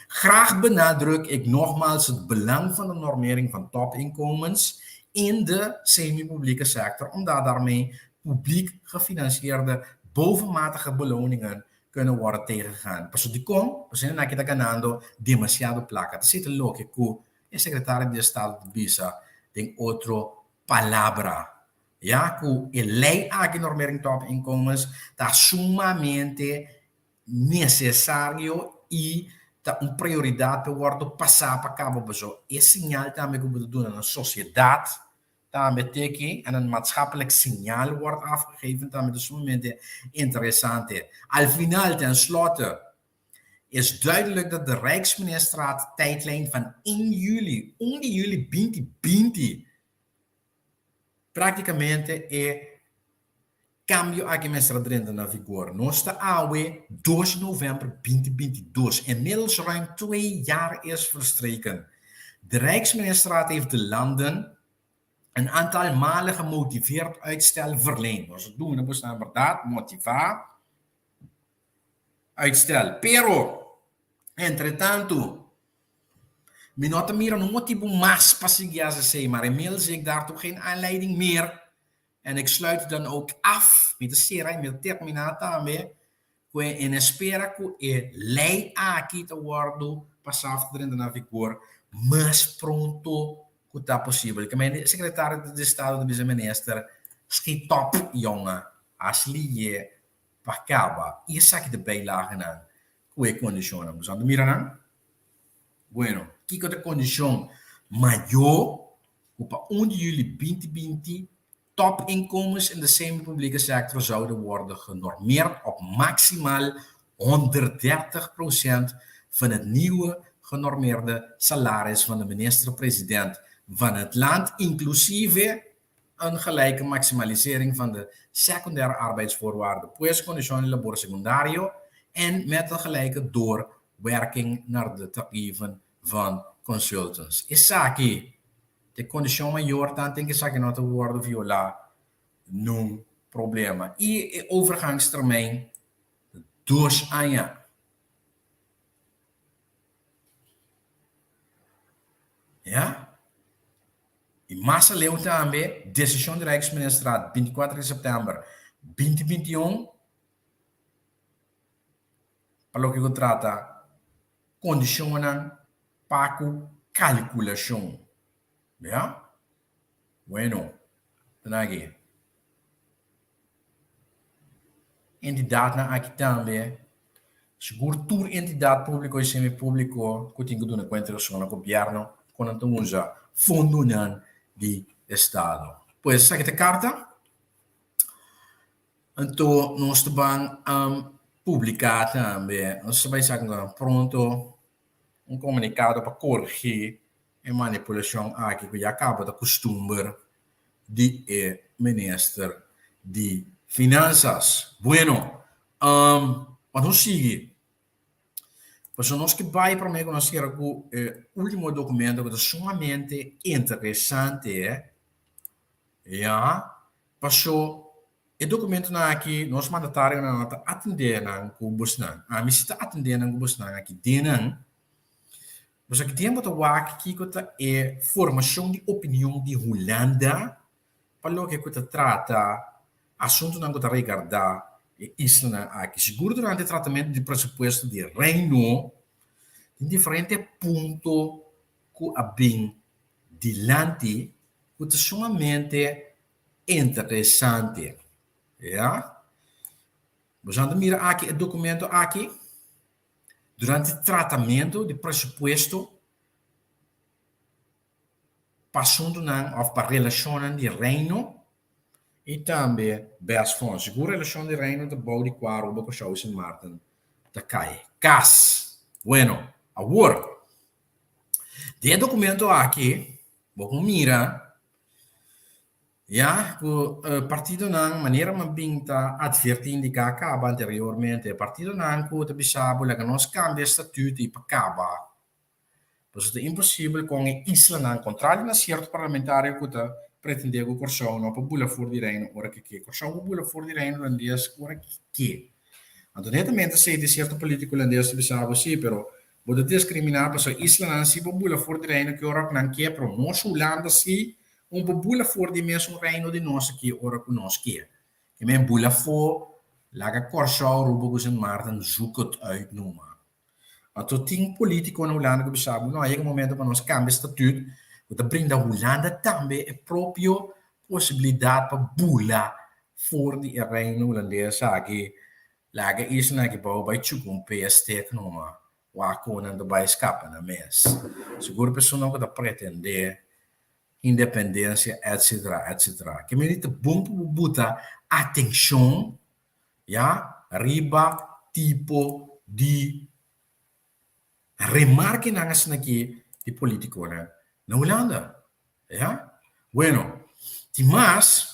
Graag benadruk ik nogmaals het belang van de normering van topinkomens in de semi-publieke sector, omdat daarmee publiek gefinancierde bovenmatige beloningen kunnen worden tegengegaan. Pasobra dikon? Pasobra nan aki ta ganando demasiado plaka. Ta esei ta loke ku e sekretario di estado ta bisa den otro palabra. Ya ku e lei aki, normering topinkomens, ta sumamente necesario y ta un prioridad pa wordo pasa pa caba paso e señal tambe cu bo ta duna na sociedad tambe teki en een maatschappelijk signaal wordt afgegeven tambe ta sumamente interesante. Al final ten slotte is duidelijk dat de Rijksministerraad tijdlijn van 1 juli, 1 di juli 2020, Práktikamente e kambio aki mester a drenta na vigor. Nos ta awe dos novèmber 2022. Inmiddels ruim twee jaar is verstreken. De Rijksministerraad heeft de landen een aantal malen gemotiveerd uitstel verleend. Nos a duna boso bèrdat motivá uitstel. Pero, entretantu, Mi no ta mira no motibu mas pa sigui haci esey, maar inmiddels zie ik daartoe geen aanleiding meer en ik sluit dan ook af, mi ta cera y mi ta termina tambe, cu e en espera cu e ley aki ta wordo pasa of ta drenta na vigor mas pronto cu ta posibel. Ke men secretario di estado ta bisa minister, schiet op jongen, haci liye pa caba y esaki ta bijlagenan Ku e kondishonnan bo sa ta mira nan? Bueno, kiko ta e kondishon mayó ku pa 1 di juli 2020 topinkomens in de semi-publieke sector zouden worden genormeerd op maximaal 130 procent van het nieuwe genormeerde salaris van de minister-president van het land, inclusive. Een gelijke maximalisering van de secundaire arbeidsvoorwaarden, pues kondishon di labor sekundario en met een gelijke doorwerking naar de tarieven van consultants. Esaki ta e kondishon mayor tanten ku esaki no ta wòrdu violá nun problema. I e overgangstermijn dos aña. Ya. I mas aleu tambe, desishon di Rijksministerraad bintikuater di sèptèmber binti bintiun pa loke ku trata kondishonnan pa ku kalkulashon. Ya. Bueno, ta aki. Entidatnan aki tambe, sigur tur entidat públiko i semi-públiko ku tin ku duna kuenta rason na gobièrnu ku nan ta usa fondonan di estado. Pues esaki ta e karta. Anto nos ta ban publiká tambe, nos ta bai saka pronto un komunikado pa korigí e manipulashon aki ku ya kaba ta kustumber di e minister di Finansas. Bueno, pa nos sigui, pasobra nos ke bai promé ku nos sera ku e último dokumento ku ta sumamente interesante, ya, paso E dokumentonan aki nos mandatarionan no ta atendé nan ku bosnan. Ami si ta atendé nan ku bosnan aki den nan. Pasobra aki den bo ta wak kiko ta e formashon di opinion di Hulanda pa loke ku ta trata asuntunan ku ta regardá e islanan aki. Sigur durante tratamentu di presupuesto di Reino tin diferente punto ku a bin dilanti ku ta sumamente Interesante, ya. Boso ta mira aki e documento aki durante tratamento di presupuesto pa asuntonan of pa relacionnan di Reino y tambe Best Fonds. Sigur relacion di Reino ta bou di cua Aruba, Curaçao y Sint Maarten ta cay. Cas. Bueno, awor, den e documento aki bo por mira Ya, ku partidonan, manera mi a bin ta atvertí, indiká kaba anteriormente, partidonan ku ta bisa bo laga nos kambia e statut i pa kaba, pasobra ta imposibel kon e islanan, kontrario na sierto parlamentario ku ta pretendé ku Kòrsou no por bula for di Reino ora ke ke. Kòrsou por bula for di Reino Hulandes ora ke ke. Anto netamente esei di sierto polítiko hulandes ta bisa bo sí, pero bo ta diskriminá pasobra islanan sí por bula for di Reino ki ora ku nan ke, pero nos Hulanda sí Un por bula for di mesun reino di nos aki ora ku nos kier. Ke men bula afó, laga Kòrsou, Aruba ku Sint Maarten zoek het uit numa. Anto tin polítiko na Hulanda ku bisa bo, no, a yega momento pa nos kambia statut ku ta brinda Hulanda tambe e propio posibilidat pa bula for di e reino hulandes aki, laga isla aki bou bai chupa un peestek numa. Wak ku nan ta bai skapa nan mes. Sigur personan ku ta pretendé independensia etc. Etc. Ke medi ta bon pa bo buta atenshon ya riba tipo di remarkenan asina aki di politikonan na Hulanda. Ya. Bueno, tin mas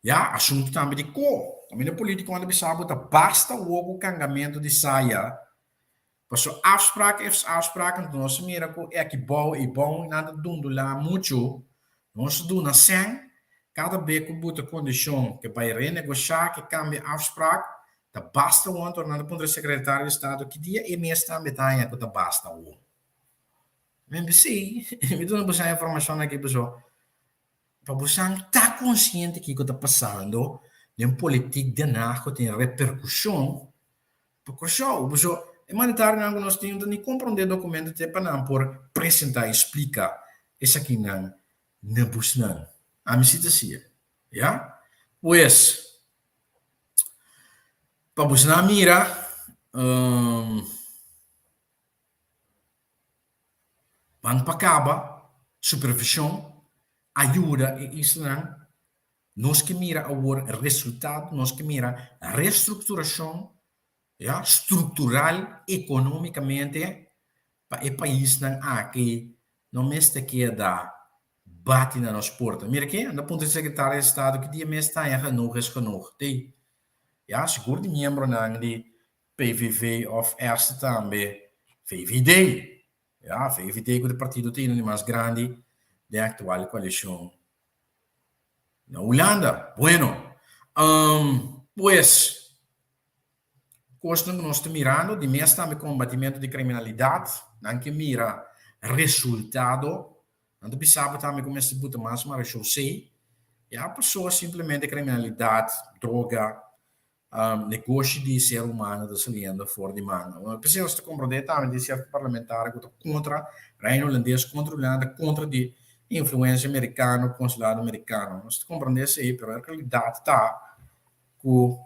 ya asuntu tambe di ko. Kaminda politikonan ta bisa bo ta basta awor ku kangamentu di saya Paso afspraak is afspraak, anto nos a mira ku e aki bou i bou nan ta dundulá muchu. Nos a duna sèn, kada be ku buta kondishon ke bai renegoshá, ke kambia afspraak, ta basta awor. Anto nan ta puntra e sekretario di estado ki dia e mes tambe ta haña ku ta basta awor. Mi bisa, mi duna boso e informashon aki paso pa boso ta konsiente kiko ta pasando den politik Den Haag ku tin reperkushon Pa Kòrsou, pasobra e mandatarionan ku nos tin no ta ni komprondé dokumento te pa nan por presentá i splika esakinan na busnan. Ami si ta si'e. Ya? Pues, pa busnan mira, ban pa kaba supervishon a yuda e islanan. Nos ke mira awor resultado, nos ke mira restructuracion, ya, structural economicamente pa e paisnan aki no mester keda bati na nos porta. Mira ke, anda puntra e sekretario di estado ki dia mes ta haña genoeg es genoeg. Tei, ya, sigur di miembronan di PVV òf esta tambe VVD. Ya, VVD ku ta e partido tene di mas grandi den aktual koalishon na Hulanda. Bueno, pues, Kosnan ku nos ta mirando di mes tambe kombatimentu di kriminalidat, nan ke mira resultado, nan ta bisa bo tambe ku mester buta mas marechaussee, ya pasobra simplemente kriminalidat, droga, negoshi di ser humano ta saliendo for di man. P'esei nos ta komprondé tambe di sierto parlamentario ku ta kontra Reino Hulandes, kontra Hulanda, kontra di influensia merikano, konsulado merikano. Nos ta komprondé esei, pero e realidat ta ku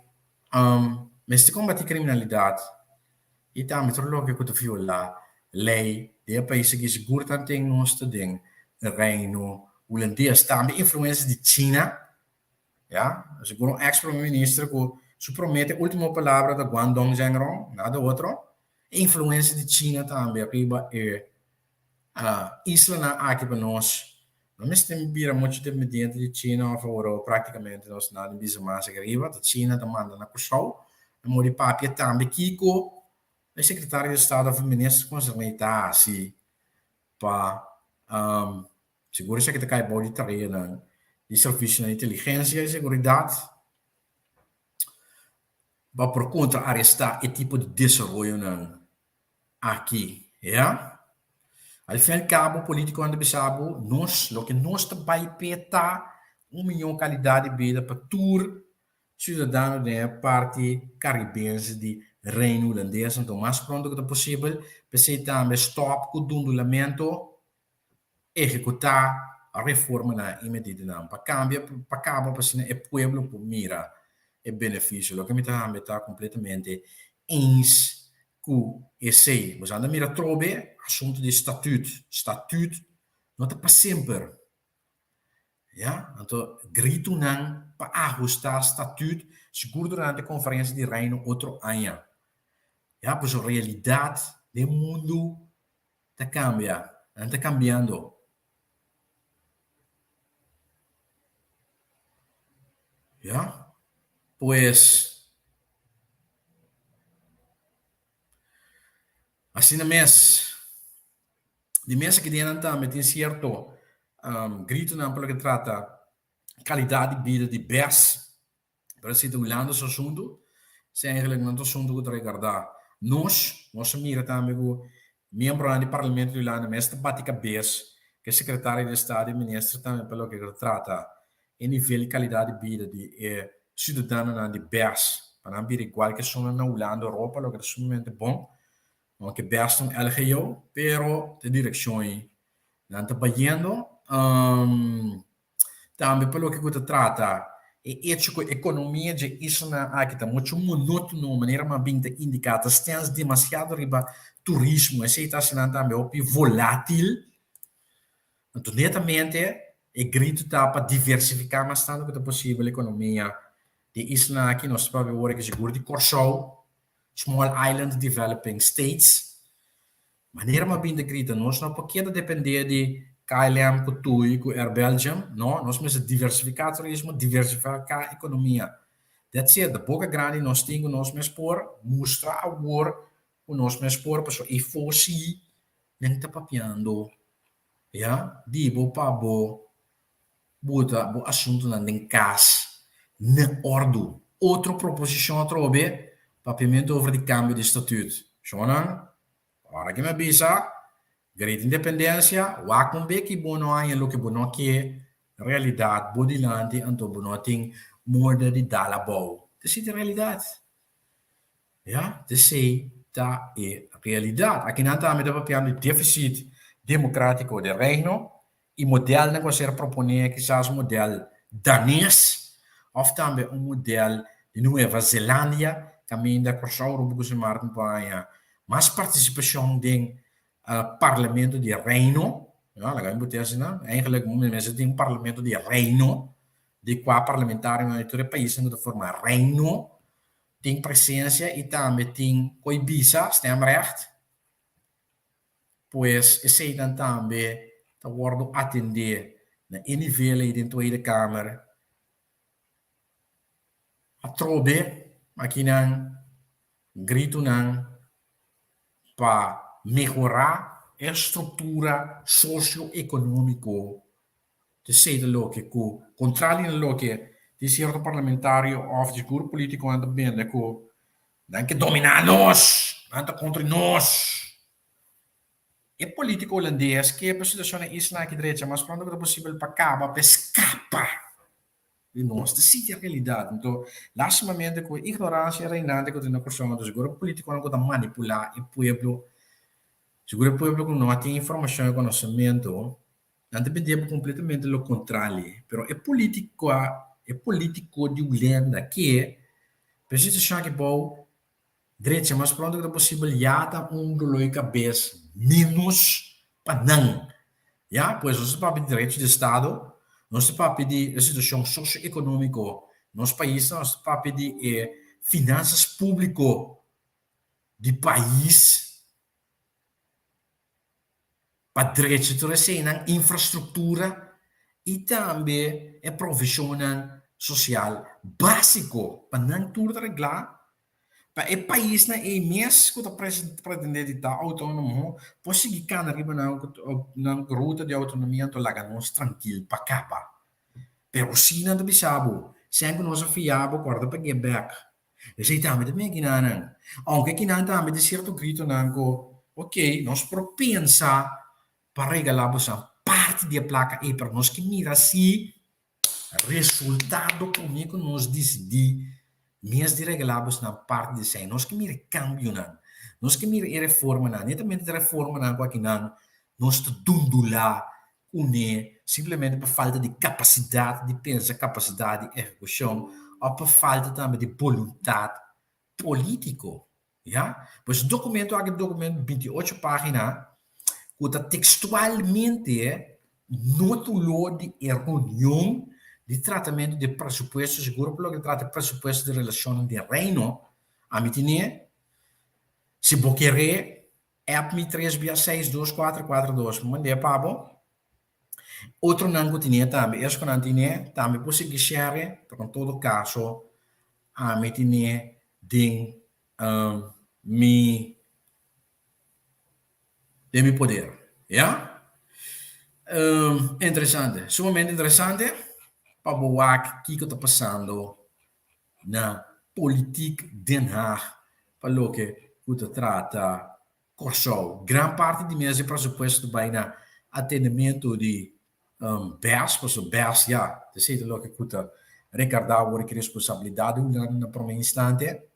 Mester kombatí kriminalidat i tambe tur loke ku ta violá lei den e pais aki. Sigur tanten nos ta den Reino Hulandes. Tambe influensia di China, ya, sigur un eks prome minister ku su promete ultimo palabra ta Guangdong Zhengrong, nada otro. E influensia di China tambe riba e islanan aki pa nos no mester bira mucho dependiente di China of Europa, praktikamente nos nada bisa mas aki riba, ta China ta manda na Kòrsou, na modi papia tambe kiko e sekretario di estado of e minister konserní ta hasi pa sigur esaki ta kai bou di tareanan di servisionan di inteligensia i seguridat pa por kontra arestá e tipo di desaroyonan aki, ya. Al fin al cabo politiconan ta bisa bo nos loke nos ta bay p'e ta un miho calidad di bida pa tur ciudadano den e parti caribense di Reino Hulandes, anto mas pronto cu ta posibel p'esey tambe stop cu dundulamento ehekutá reformanan i medidanan pa kambia pa kaba pa asina e pueblo por mira e benefisio. Loke mi ta hambia ta kompletamente eens ku esei. Bo anda mira trobe asuntu di statut. Statut no ta pa semper. Ya, anto gritunan pa ahustá statut sigur durante konferensia di Reino otro aña. Ya, pasobra realidat den mundu ta cambia, nan ta cambiando. Ya, pues asina mes, di mes aki den nan tambe tin cierto gritonan pa loke trata calidad di bida di bes. Pero si ta Hulanda su asuntu, si eigenlijk no ta asuntu ku ta regardá nos. Nos a mira tambe ku miembronan di Parlamento di Hulanda mes ta bati kabes ku e sekretario di estado i minister tambe pa loke ta trata e nivel di kalidat di bida di e siudadanonan di bes pa nan bira igual ku esunnan na Hulanda, Europa, loke ta sumamente bon. Aunke bes ta un LGO, pero ta e direkshon ei nan ta bayendo. Tambe pa loke ku ta trata e echo ku ekonomia dje islanan aki ta muchu monótono, manera mas bin ta indiká, ta stens demasiado riba turismo, esei ta hasi nan tambe hopi volátil. Anto netamente e gritu ta pa diversifiká mas tantu ku ta posibel ekonomia di e islanan aki. Nos ta papia awor aki sigur di Kòrsou, Small Island Developing States, Manera m'a bin ta grita, nos no por keda dependé di KLM ku tui ku Air Belgium, no, nos mester diversifiká turismo, diversifiká ekonomia. That's it, de boka grandi nos tin ku nos mes por mustra awor ku nos mes por, pasobra e fosi nan ta papiando, ya, di bo pa bo buta bo asuntunan den kas na òrdu. Otro proposishon atrobe, papiamentu over di kambio di statut. Shonnan, Ora ki mi a bisa, Grita Independencia, wak un beki bo no haña loke bo no ke, realidad bo dilanti anto bo no tin moda di dal abou. Esei ta e realidad. Ya, esei ta e realidad. Akinan tambe ta papiando di deficit democratico den Reino i modelnan ku a ser proponé kisas un model danes òf tambe un model di Nueva Zelandia kaminda Kòrsou, Aruba ku Sint Maarten por haña mas partisipashon den Parlamento di Reino, laga mi bot'é asina, eigenlijk mester tin un Parlamento di Reino di kua parlamentarionan di tur e paisnan ku ta forma Reino tin presensia i tambe tin koi bisa, stemrecht. Pues eseinan tambe ta wòrdu atendé. Na e nivel ei den Tweede Kamer atrobe akinan gritonan pa mehorá e struktura sosio-ekonómiko ta esei ta loke ku kontrali na loke tin sierto parlamentario òf sigur polítikonan ta bende ku nan ke dominá nos, nan ta kontra nos. E polítiko hulandes ke pa situashon na isla aki drecha mas pronto ku ta posibel pa kaba pa e skapa di nos. Ta sinti e realidat. Anto, lastimamente ku e ignoransia reinante ku tin na Kòrsou, anto sigur e polítikonan ku ta manipulá e pueblo, sigur e pueblo ku no a tin informashon i konosementu, nan ta bendé bo kompletamente lo kontrali. Pero e polítiko, e polítiko di Hulanda ke pa e situashon aki bou Drecha mas pronto ku ta posibel ya ta un doló di kabes ménos pa nan. Ya, pues nos ta papia di derecho di estado, nos ta papia di e situashon sosio-ekonómiko nos pais, nos ta papia di e finansas públiko di pais pa drecha tur eseinan, infrastruktura i tambe e provishonnan sosial básiko pa nan tur ta reglá Pa e paisnan ei mes ku ta pretendé di ta outónomo por sigui kana riba nan ruta di outonomia anto laga nos trankil pa kaba. Pero si nan ta bisa bo, sèn ku nos a fia bo kòrda pag'é bèk. Esei tambe ta bin akinanan. Ounke akinan tambe tin sierto gritonan ku, okey, nos por pensa pa regalá boso parti di e plaka ei pero nos ke mira si Resultado promé ku nos disidí mes di regalá bosnan parti di esei, nos ke mira e kambionan, nos ke mira e reformanan, netamente e reformanan ku akinan nos ta dundulá kuné simplemente pa falta di kapasidat di pensa, kapasidat di ehekushon òf pa falta tambe di boluntat polítiko. Ya, pues e documento aki documento 28 pagina cu ta textualmente notulo di e reunion di tratamento di presupuesto, seguro pa loke trata presupuesto di relacionnan den Reino, ami tine, si bo kere app mi tres bia seis dos cuatro cuatro dos, mi mand'e pa bo. Otronan cu tine tambe, es cu nan tine tambe por sigui share, pero en todo caso ami tine den mi den mi poder, ya. Interesante, sumamente interesante pa bo wak kico ta pasando na politiek Den Haag pa loke cu ta trata Kòrsou. Gran parti di mes e presupuesto ta bai na atendementu di bes, pasobra bes ya ta esei ta loke ku ta rekardá awor ki responsabilidat di Hulanda na promé instante.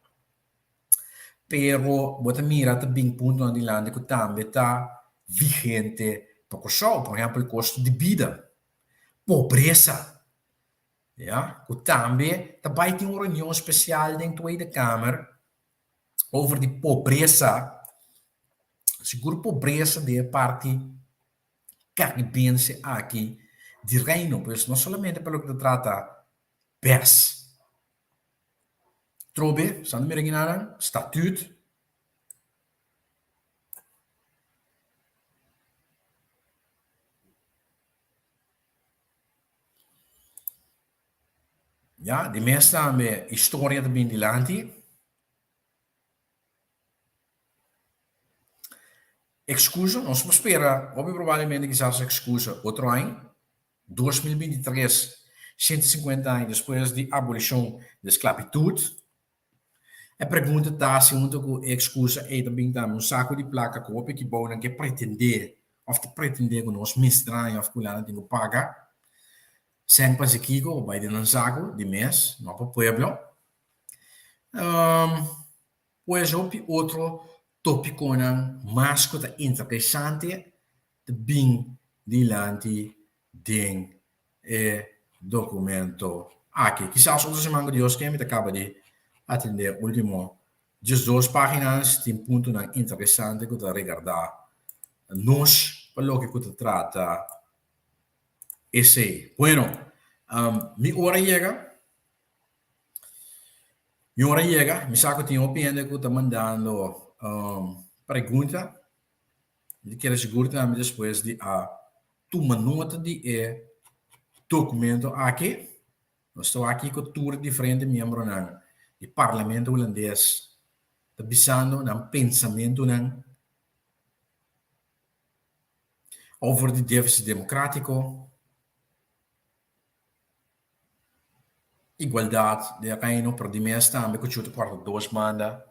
Pero bo ta mira ta bin puntonan dilanti ku tambe ta vigente pa Kòrsou, por ehèmpel kosto di bida, pobresa, ya, ku tambe ta bai tin un reunion spesial den Tweede Kamer over di pobresa, sigur pobresa den e parti karibense aki di Reino, pues no solamente pa loke ta trata bes. Trobe, sa no mira kinanan, statuut. Ya, di mes tambe historia ta bin dilanti. Excusa, nos por spera hopi probablemente kisas excusa otro aña, 2023, 150 aña despues di abolishon di esclavitud. E pregunta ta si hunto ku e ekskusa ei ta bin tambe un saku di plaka ku hopi kibounan ke pretendé òf ta pretendé ku nos mester haña òf ku nan tin ku paga. Sèn pa si kiko bo bai den nan saku di mes, no pa pueblo. Pues hopi otro topikonan mas ku ta interesante ta bin dilanti den e documento aki. Kisas otro siman cu Dios ke mi ta caba di atende ultimo 12 paginas tin puntonan interesante cu ta regarda nos pa loke cu ta trata esey. Bueno, um, mi ora yega. Mi ora yega, mi sa cu tin hopi hende cu ta mandando um, pregunta. Mi ta kere sigur tambe despues di a tuma nota di e. documento aki. Nos ta wak kiko tur diferente miembronan di Parlamento Hulandes ta bisando, nan pensamentunan over di deficit democratico, igualdad den Reino, pero di mes tambe cu chuta cuarta dos banda,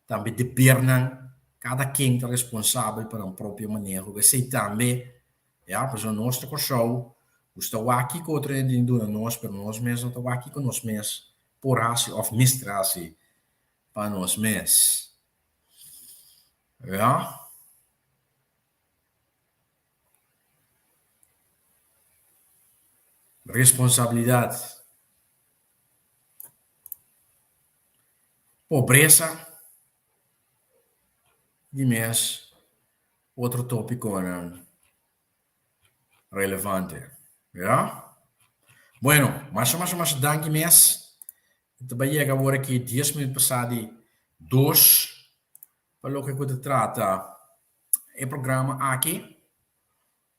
tambe debernan, cada ken ta responsabel pa nan propio maneho, esey tambe, ya, pasobra nos ta Corsou, nos ta wak kico otro hende tin duna nos, pero nos mes no ta wak kico nos mes por haci of mester haci pa nos mes, ya. Responsabilidad. Pobresa di mes otro topiconan relevante. Ya? Bueno, masha masha masha danki mes. Ta bai yega awor aki dies minuut pasa di dos pa loke ku ta trata e programa aki.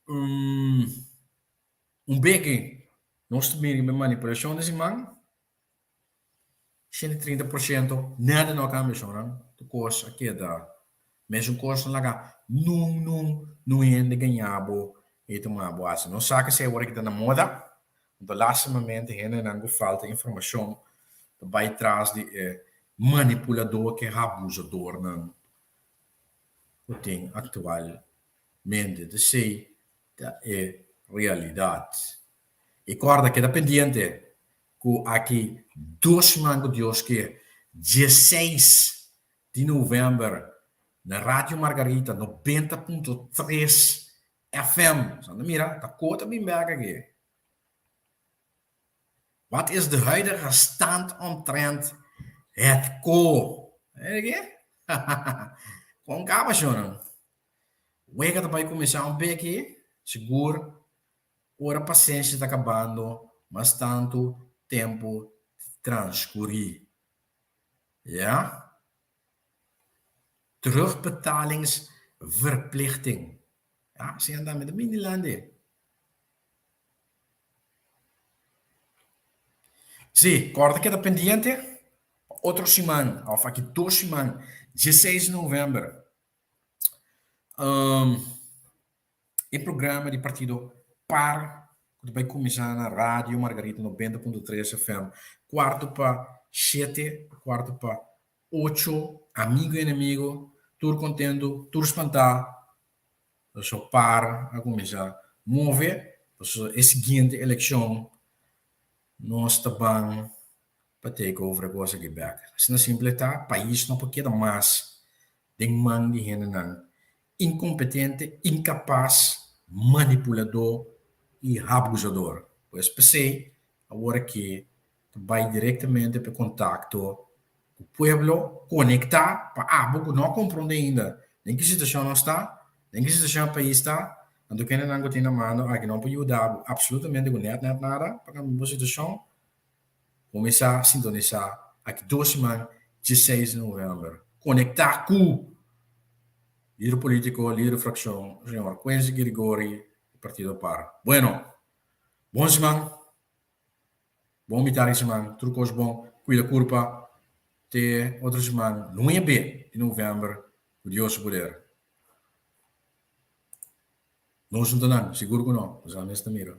Un beki nos ta mira riba e manipulashon di siman, 130% nada no a kambia shonnan, tur kos a keda mesun kos, no laga nun nun nun hende gaña bo i tuma bo hasi. Nos sa kese awor aki ta na moda, anto lastimamente hendenan ku falta informashon ta bai tras di e manipulador ku e abusadornan ku tin aktualmente. T'esei ta e realidat. I kòrda keda pendiente ku aki dos siman ku Dios ke, dieseis di novèmber na Radio Margarita 90.3 FM. Sa ta mira, ta ko ta bin bèk aki. Wat is de huidige stand omtrent het ko? Kon kaba shonnan? Wega ta bai kuminsá un beki, sigur ora pasenshi ta kabando mas tantu tempu transkurí. Ya. Terugbetalingsverplichting. Ya, asina tambe ta bini dilanti. Sí, kòrda keda pendiente pa otro siman òf aki dos siman, dieseis di novèmber. E programa di partido par ku ta bai kuminsá na Radio Margarita 90.3 FM kuarto pa shete, kuarto pa ocho, amigo i enemigo tur kontentu, tur spantá, pasobra par a kuminsá move, pasobra e siguiente elekshon nos ta ban pa take over e kos aki bèk. Asina simple ta, pais no por keda mas den man di hendenan inkompetente, inkapas, manipuladó i abusador. Pues p'esei awor aki ta bai direktamente p'e kontakto ku pueblo, konektá pa abo ku no a komprondé ainda den ki situashon nos ta, den ki situashon e pais ta, anto kendenan ku tin na mando aki no por yuda bo apsolutamente ku nèt nèt nada pa kambia bo situashon. Kuminsá sintonisá aki dos siman, dieseis di novèmber. Konektá ku lider polítiko, lider di frakshon, señor Quincy Girigorie di Partido par. Bueno, bon siman, bon mitad di siman, tur kos bon, kuida kurpa, te otro siman nuebe di novèmber ku Dios su poder. Nos no ta nan, sigur ku no, nos a mes ta mira.